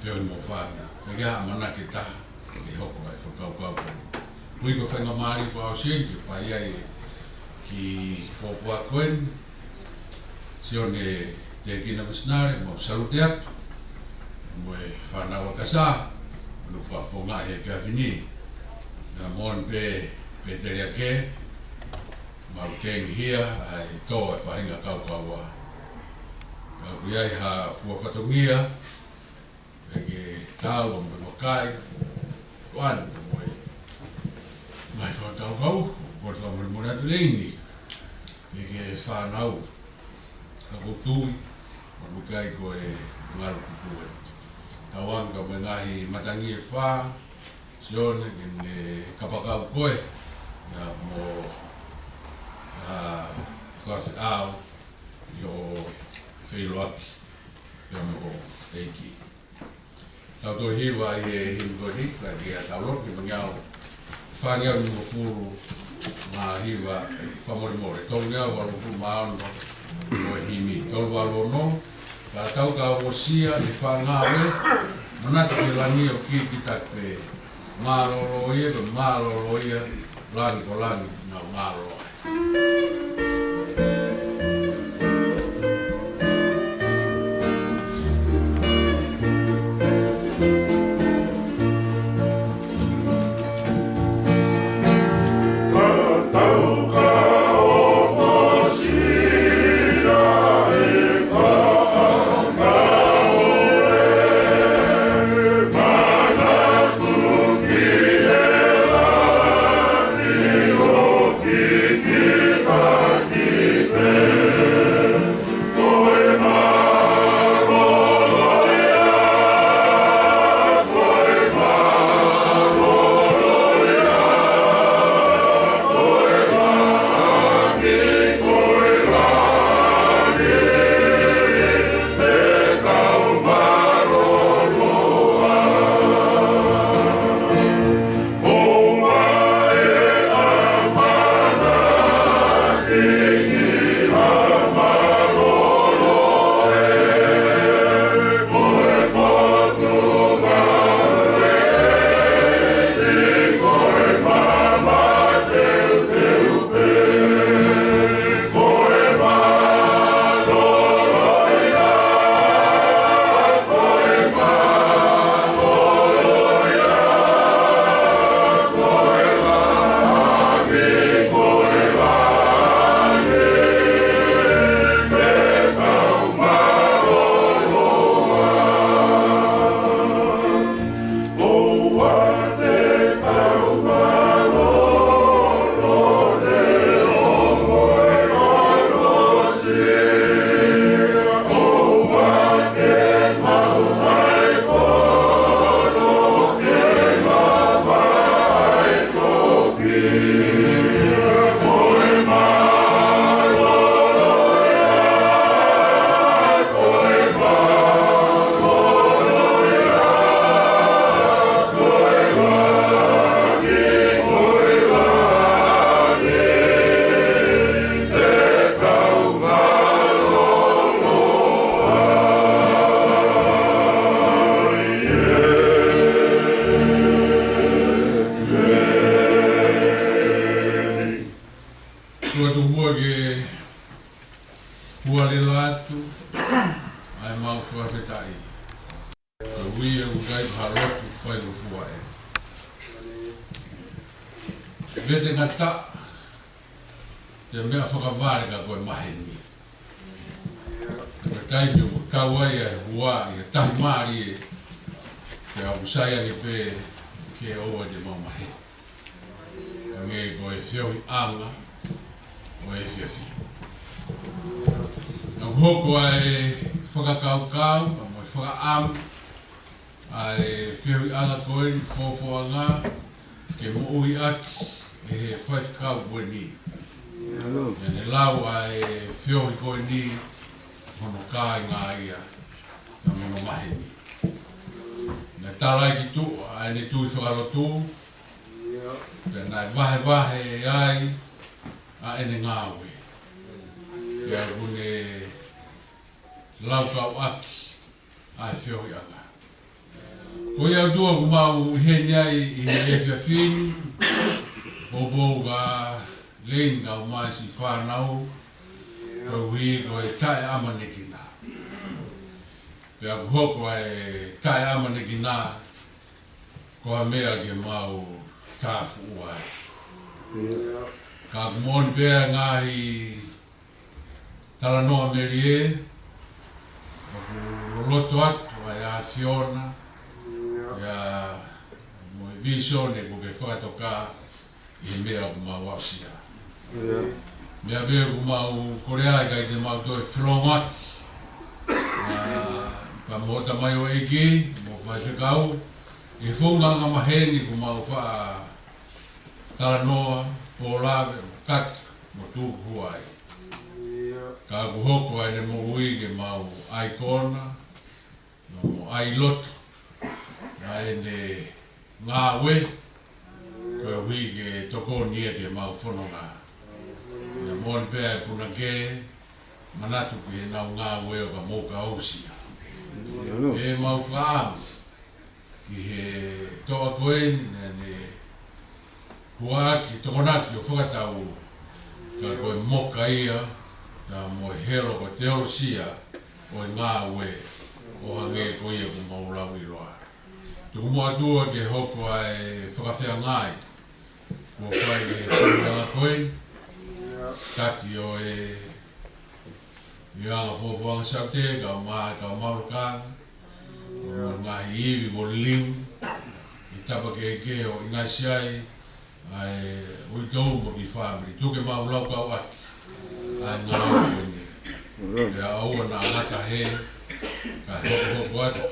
Feohi mo fanga, ka ke ʻamanaki taha, ke hoko ai fakakaukau ko eni. Ui ko e faingamālie fakaʻosi eni, ke fai ai e kiʻi fōpua ko eni, Sione Tēkina Misinale, mau salute atu, mo e fānau ʻa Kasā, ʻoku fakafofongaʻi he efiafi ni, naʻa mo ʻene pē, pē tele ake, mau tengihia, ʻa e tō e faʻahinga kaukaua. Ka ʻoku ʻi ai ha fua fatongia, ʻe ke tau ʻa mo e vakai, ko ʻene mo e. Mai fakakaukau, ko e fakamolemole atu lelei ni, ʻe ke fānau, ka ko tui, ʻoku ʻikai ko e ngalu kupu ē. Tau ange ka mo e ngaahi matangi ʻe fā, Sione, ke ne kapakau koe, ia mo, ʻa, ko e fānau, ʻio feʻiloaki, ia mo e ʻEiki. Tau toe hiva ʻi he himi ko eni, ka ke ʻatā loki mo ngeau fāngeau nimangofulu mā hiva, fakamolemole, tolungeau valungofulu mā ono, mo e himi, tolu valu ono, ka tau ka osia ʻi he fāngeau ē, manatu ki he langi ʻoku kikitaki pē, mālōlō ia, ko e mālōlō ia, langi ko langi, naʻa ku mālōlō ai. Tuʻa tuʻu muʻa ke hua leva atu ʻa e mau fakafetaʻi. Ka ui e ukai ha lotu fai mo fua e. Vete ngata, te mea fakavale ka ko e maheni. Ko e taimi ʻoku tau ai ʻa e hua ʻi he tahi mālie, pea ʻoku sai ange pē ke ʻoua te mau maheni. Hangē ko e feohiʻanga ʻo e efiafi. Naʻe hoko ʻa e fakakaukau, mo e fakaʻamu, ʻa e feohiʻanga ko eni, fofoʻanga, ke moʻui ʻaki ʻe he faifekau ko eni. Ia naʻe lau ʻa e feohi ko eni, hono kāinga ia, naʻa mo hono maheni. Naʻe tala ai ki tuʻa ʻa ʻene tui fakalotu, pea naʻe vahevahe ai ʻa ʻene ngāue. Pea ʻoku ne laukau ʻaki ʻa e feohiʻanga. Ko ia ʻOtua ʻoku mau ʻi heni ai ʻi he efiafi ni, ʻo pou ka lein kau mai si fānau, koeʻuhi ko e taʻeʻamanekina. Pea ʻoku hoko ʻa e taʻeʻamanekina ko ha meʻa ke mau tāfuʻu ai. Ka ʻoku moʻoni pē ʻa e ngaahi talanoa melie, ʻoku loloto atu ʻa e ʻAfiona, ia mo e vīsone ʻoku ke fakatoka ʻi he meʻa ʻoku mau aʻusia. Meʻa pē ʻoku mau kole ai ʻikai te mau toe felongoaki. ʻA, ka mo tamai ʻo ʻEiki, mo faifekau, ʻi he founga angamaheni ʻoku mau faʻa talanoa, pōlave, mo kata, mo tuku ai. Ka ʻoku hoko ʻa ʻene moʻui ke mau ʻaikona, mo ʻai loto, ʻa ʻene ngāue, koeʻuhi ke tokoni ia ke mau fononga. Naʻe moʻoni pē ʻa e punake, manatu ki heʻenau ngāue ʻo ka mou ka ʻosi ia. ʻE mau fakaʻamu, ki he toʻa ko eni, naʻa ne huaʻaki, tokonaki ʻo fakatau, ka ko e moka ia, naʻa mo e helo ko e teolosia, ʻo e ngāue, ʻo hangē ko ia ʻoku mau lau ʻiloa. Tuku muʻa ʻOtua ke hoko ʻa e fakafeangai, kuo fai ʻe he feohiʻanga ko eni, taki ʻo e ʻi anga fofoʻanga Saute, kau mā, kau maulokanga, ʻo ngaahi ivi mo liu, ʻi tapa kehekehe ʻo ʻinasi ai, ʻa e uitou mo ki fāmili. Tuku ke mau laukau ʻaki, ʻa e ngāue ko eni. Pea ʻoua naʻa ngata he, ka hokohoko atu,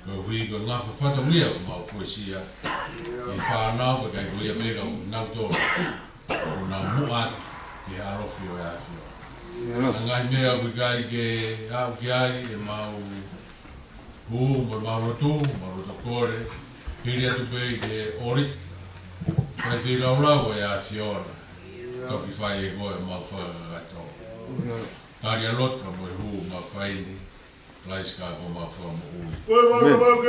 koeʻuhi ko e ngafa fatongia ʻoku mau fuesia, ʻi he fānau, pea ʻikai ko ia pē ka ʻoku nau tō. ʻO nau muʻa ki he ʻalofi ʻo e ʻAfiona. Ngaahi meʻa ʻoku ʻikai ke aʻu ki ai ʻemau hū mo ʻemau lotu, mau loto kole, hili atu pē ki he ʻōlita, fai feilaulau ʻo e ʻAfiona, toki fai ʻe koe ʻemau fakakakato. Tali ʻa e lotu mo e hū mau fai ni, Kalaisi ko homau Fakamoʻui.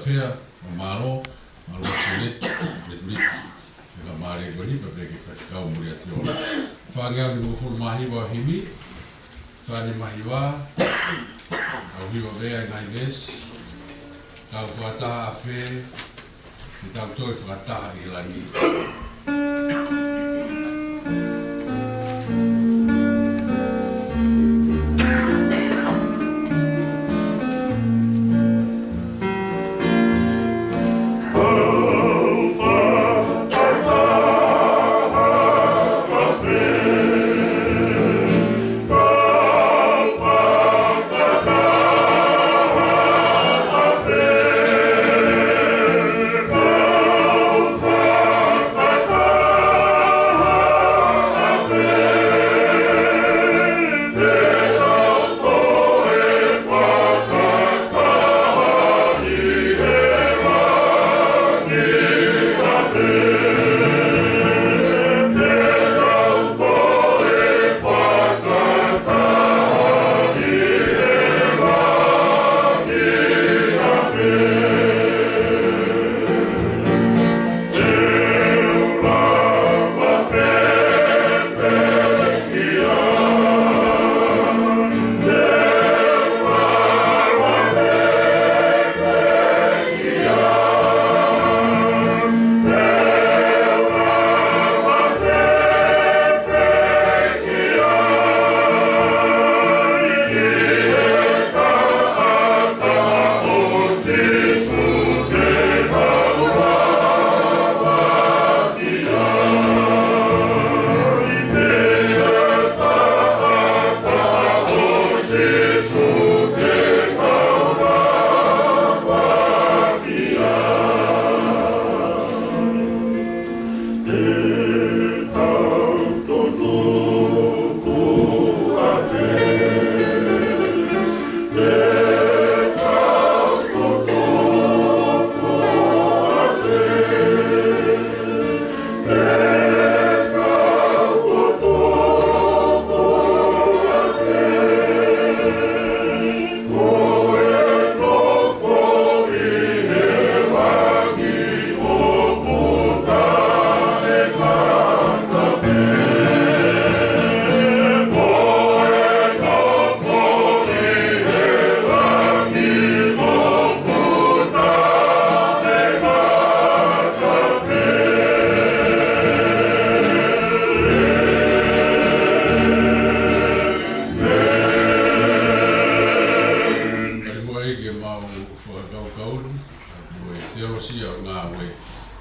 Fea, mālō, mālō Sile, Metuliti. Pea mālō ko ni, pea pehē ki he faifekau Muliatiola. Fāngeau nimangofulu mā hiva ʻo e himi, fā nima hiva, tau hiva pē ʻa e ngaahi veesi, tau fakataha ʻafē, ke tau toe fakataha ʻi he langi. Kae muʻa ke mau fakakaukau atu e teolosia ʻo e ngāue,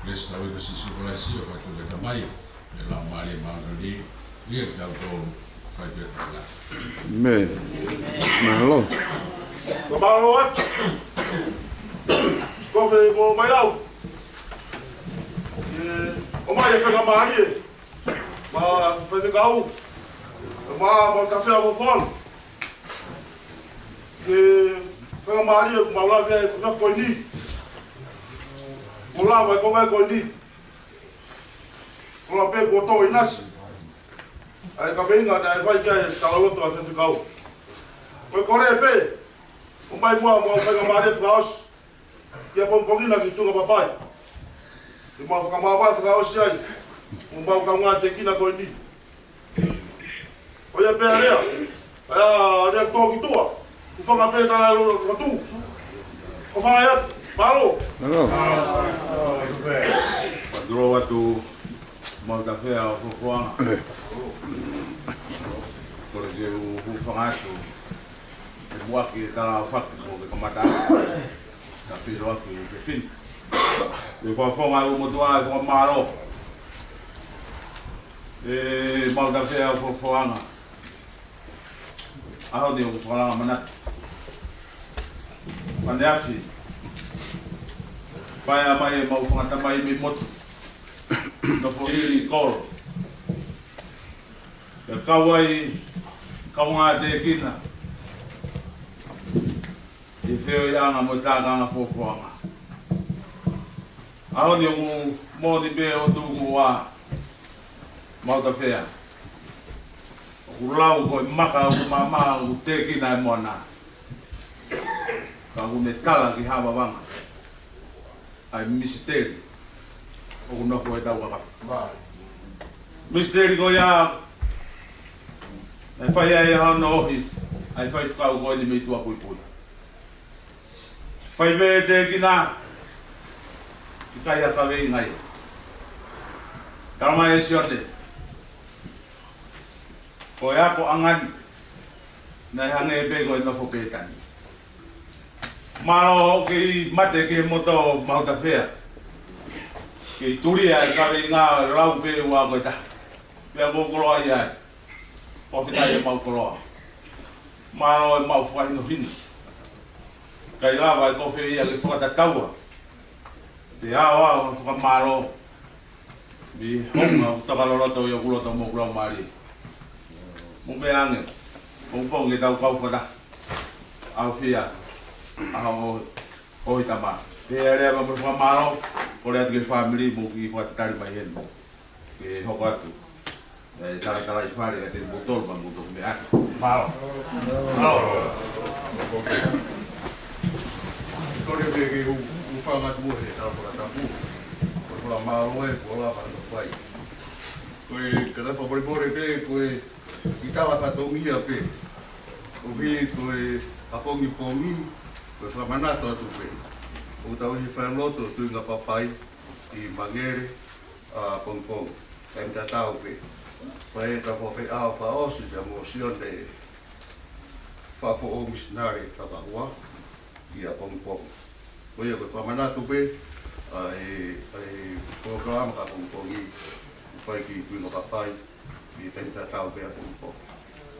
Kalaisi, ko Sīsū Kalaisi, ʻoku ʻatu ke tamai, ʻe la mali ma ni, ia ke tau tō fai pē kona. Amen. Mālō. Ko mālō atu. Ko fē mo mai lau. ʻE, ʻomai e faingamālie. Mo e faifekau. Mo, mo Mautafea Fofoanga. Ke faingamālie, mo la ke, ko ko ni. Mo la, mo ko ko ni. Ko la pē ko tō ʻinasi. ʻA e kaveinga naʻe fai ki ai e talaloto ʻa e faifekau. Ko e kole pē, ʻomai muʻa mo e faingamālie fakaʻosi. Ke pongipongi na ki Tuʻa Papai. Ke mau fakamāvae fakaʻosi ai. Mo mau kaungā tēkina ko eni. ʻO ia pē ʻa e lea. ʻA e lea tō ki tuʻa. Hūfanga pē tala lo, lo tu. ʻO fai atu. Mālō. Mālō. Mālō atu Mautafea Fofoanga. Kole ke u hūfanga atu. Ke muʻaki e tala fakapō ke kamata. Ka pilo atu ke fini. Ke fakafofonga ʻa e ʻū motuʻa ʻa e fakamālō. ʻE Mautafea Fofoanga. ʻAho ni ʻoku fakalanga manatu. Pane afi. Paea mai e mau fanga tamai mei motu. Nofo ʻi kolo. Ke kau ai, kaungā tēkina. ʻI he feohiʻanga mo e tākanga Fofoanga. ʻAho ni ʻoku moʻoni pē ʻo tuku ʻa Mautafea. ʻOku lau ko e maka ʻoku māmā ʻoku tēkina e moana. Ka ʻoku ne tala ki Havavanga. ʻa e misiteli ʻoku nofo ʻi heʻetau kakafi. Misiteli ko ia naʻe fai ai ʻa hono ohi ʻa e faifekau ko eni mei tuʻapuipui. Fai pē ʻe Tēkina, ʻikai ha kaveinga ia. Talamai ʻe Sione, ko e akoʻanga ni naʻe hangē pē ko e nofo Pētani. Mālō hoʻo kei mate ki he moto Mahutafea. Kei tulia e kaveinga ʻo e lau pē ua ko e taha. Pea ko e koloa ia ai. Fakafetaʻi ʻemau koloa. Mālō ʻemau fakahinohino. ʻIkai lava ʻe koe ia ke fakatataua. Te aoao fakamālō. Mei he hounga ʻoku takaloloto ʻi hoku loto mo hoku laumālie. Mou meʻa ange, pongipongi ke tau kau fakataha. ʻAufia ʻa hoʻo, hoʻo tama. Pea lea mo e fakamālō, kole atu ki he fāmili, mou kiʻi fakatatali mai heni. Ke hoko atu ʻa e talatalaifale kiate kimoutolu, pea mou toki meʻa atu. Mālō. Mālō. Kole pē ke u, u hūfanga atu he tala fakatapu. Ko e fakamālō ē kuo lava hono fai. Ko e kata fakamolemole pē, ko e kiʻi tala fatongia pē. ʻOku ʻi he ko e ʻapongipongi, ko e fakamanatu atu pē. ʻOku tau ʻi he falelotu ʻo Tuingapapai ʻi Mangere, ʻapongipongi. Taimi tatau pē. Fai ʻetau fakafeʻao fakaʻosi pea mo Sione Fafoʻou misinale fakahua ʻi ʻapongipongi. Ko ia ko e fakamanatu pē ʻa e, ʻa e polokalama ʻapongipongi, ʻoku fai ki Tuingapapai ʻi he taimi tatau pē ʻapongipongi.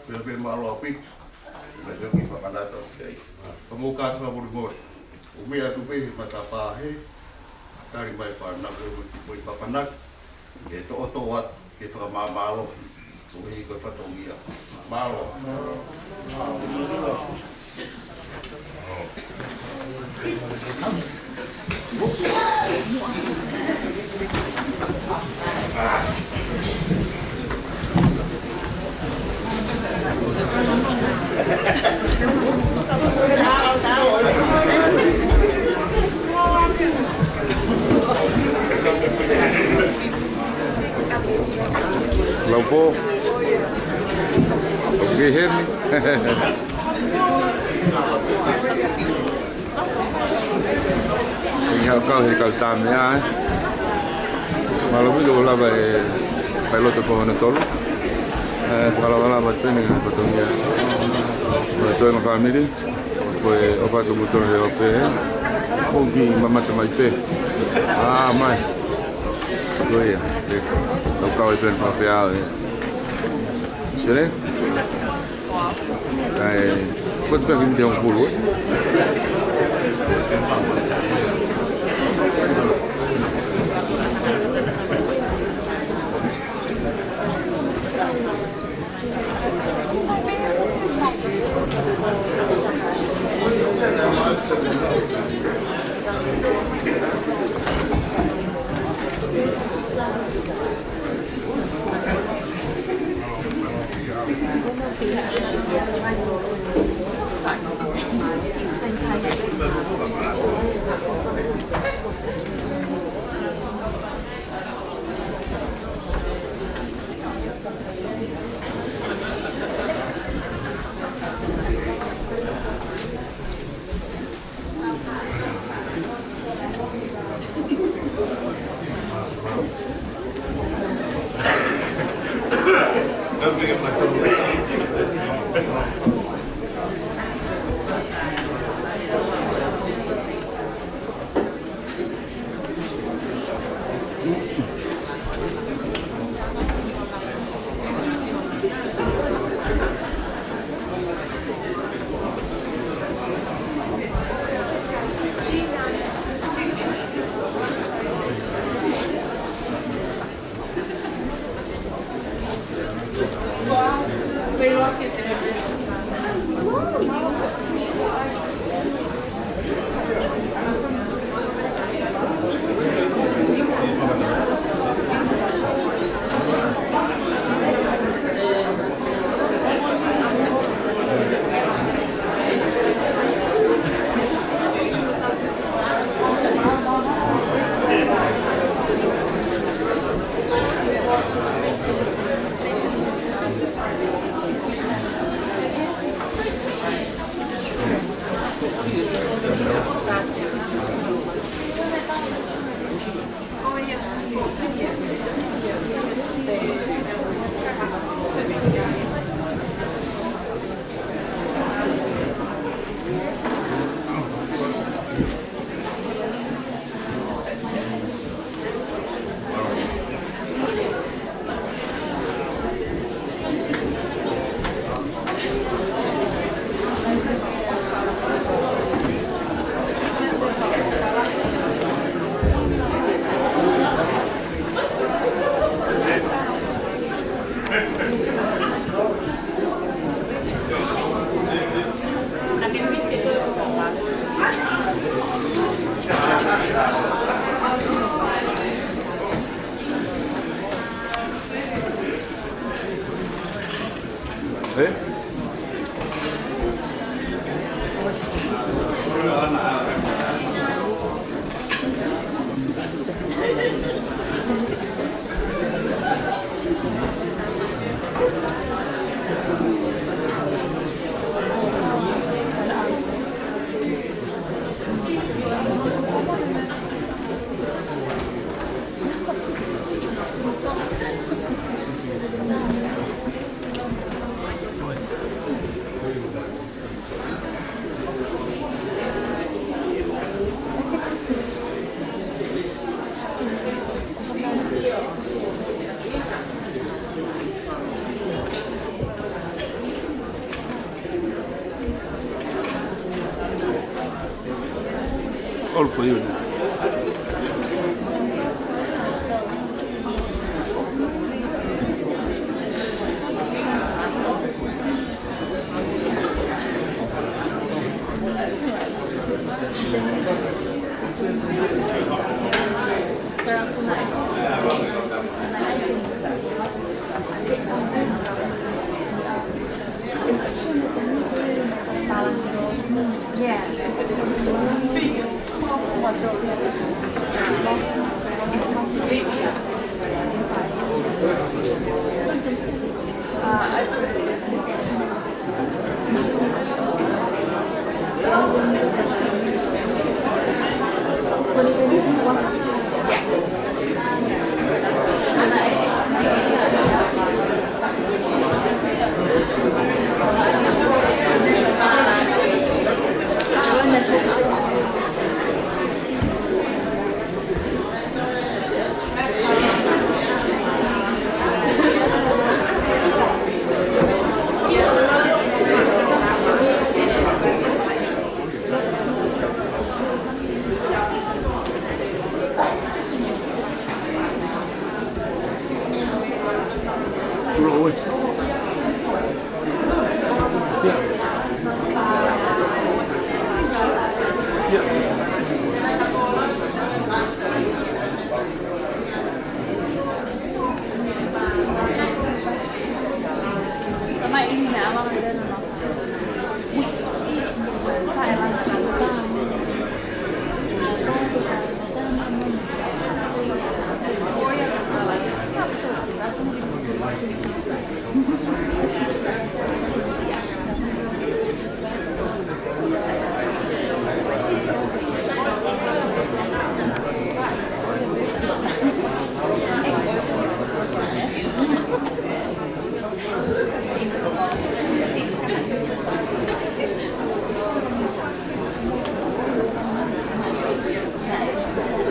Pea pē mālō ʻaupito, naʻe toki fakamanatu atu ki ai. Ka mou kātaki fakamolemole. ʻOku meʻa atu pē he matapā hē, tali mai fānau ko e mo e papanaki, ke toʻotoʻo atu, ke fakamāmālohi, koeʻuhi ko e fatongia. Mālō. Lau pō. ʻOku kei heni. ʻI he kau he kau tā meʻa, ē. Mālō ʻaupito ʻo lava e failoto ko hono tolu. Ē, fakalavalava atu eni ki he fatongia. Ko e toe ma fāmili. Ko e ʻofa atu kimoutolu he ope, ē. Mou kiʻi mamata mai pē. ʻĀ, mai. Ko ia, ē. Tau kau ai pē ʻo pea, ē. Sere? ʻAi, ko e pea ki he hongofulu, ē? ʻE? All for you.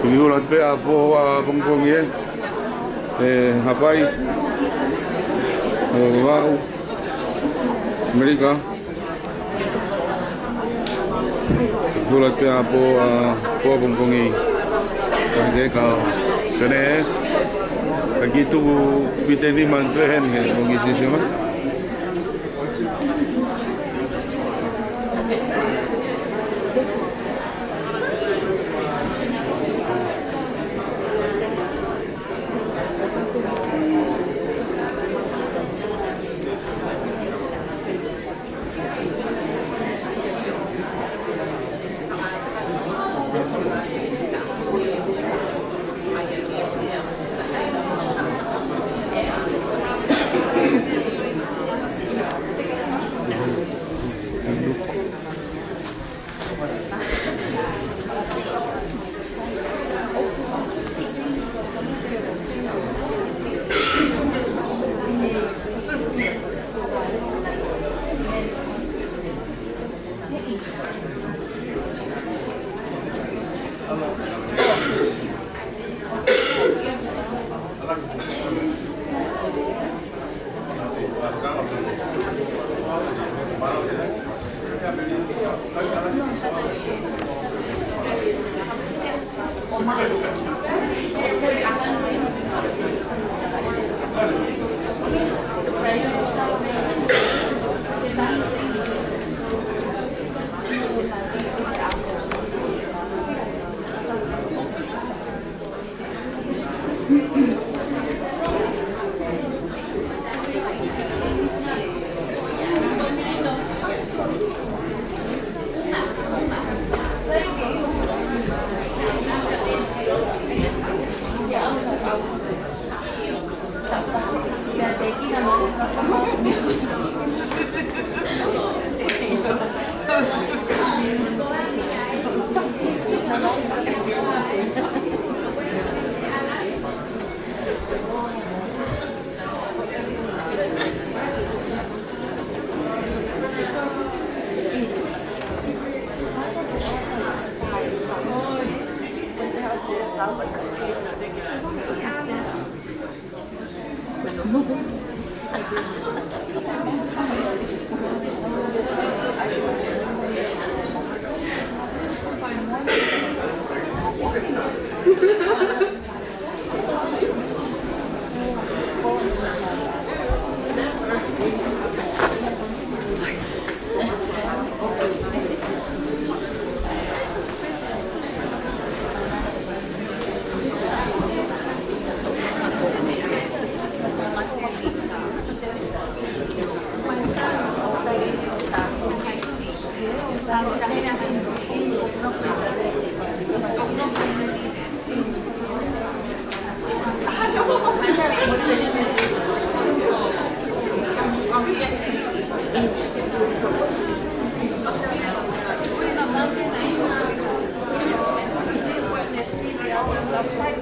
Kuo hula pē ʻa e pō ʻapongipongi ē. ʻE, Haʻapai. ʻO Vavaʻu. ʻAmelika. Kuo hula pē ʻa e pō, ʻa e pō ʻapongipongi. Ka ke ka. Sene. Ka kiʻi tuku pite nima pē heni he pongipongi sio mai.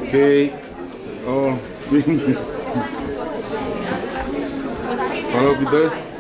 Okay. Oh. Hello, good day.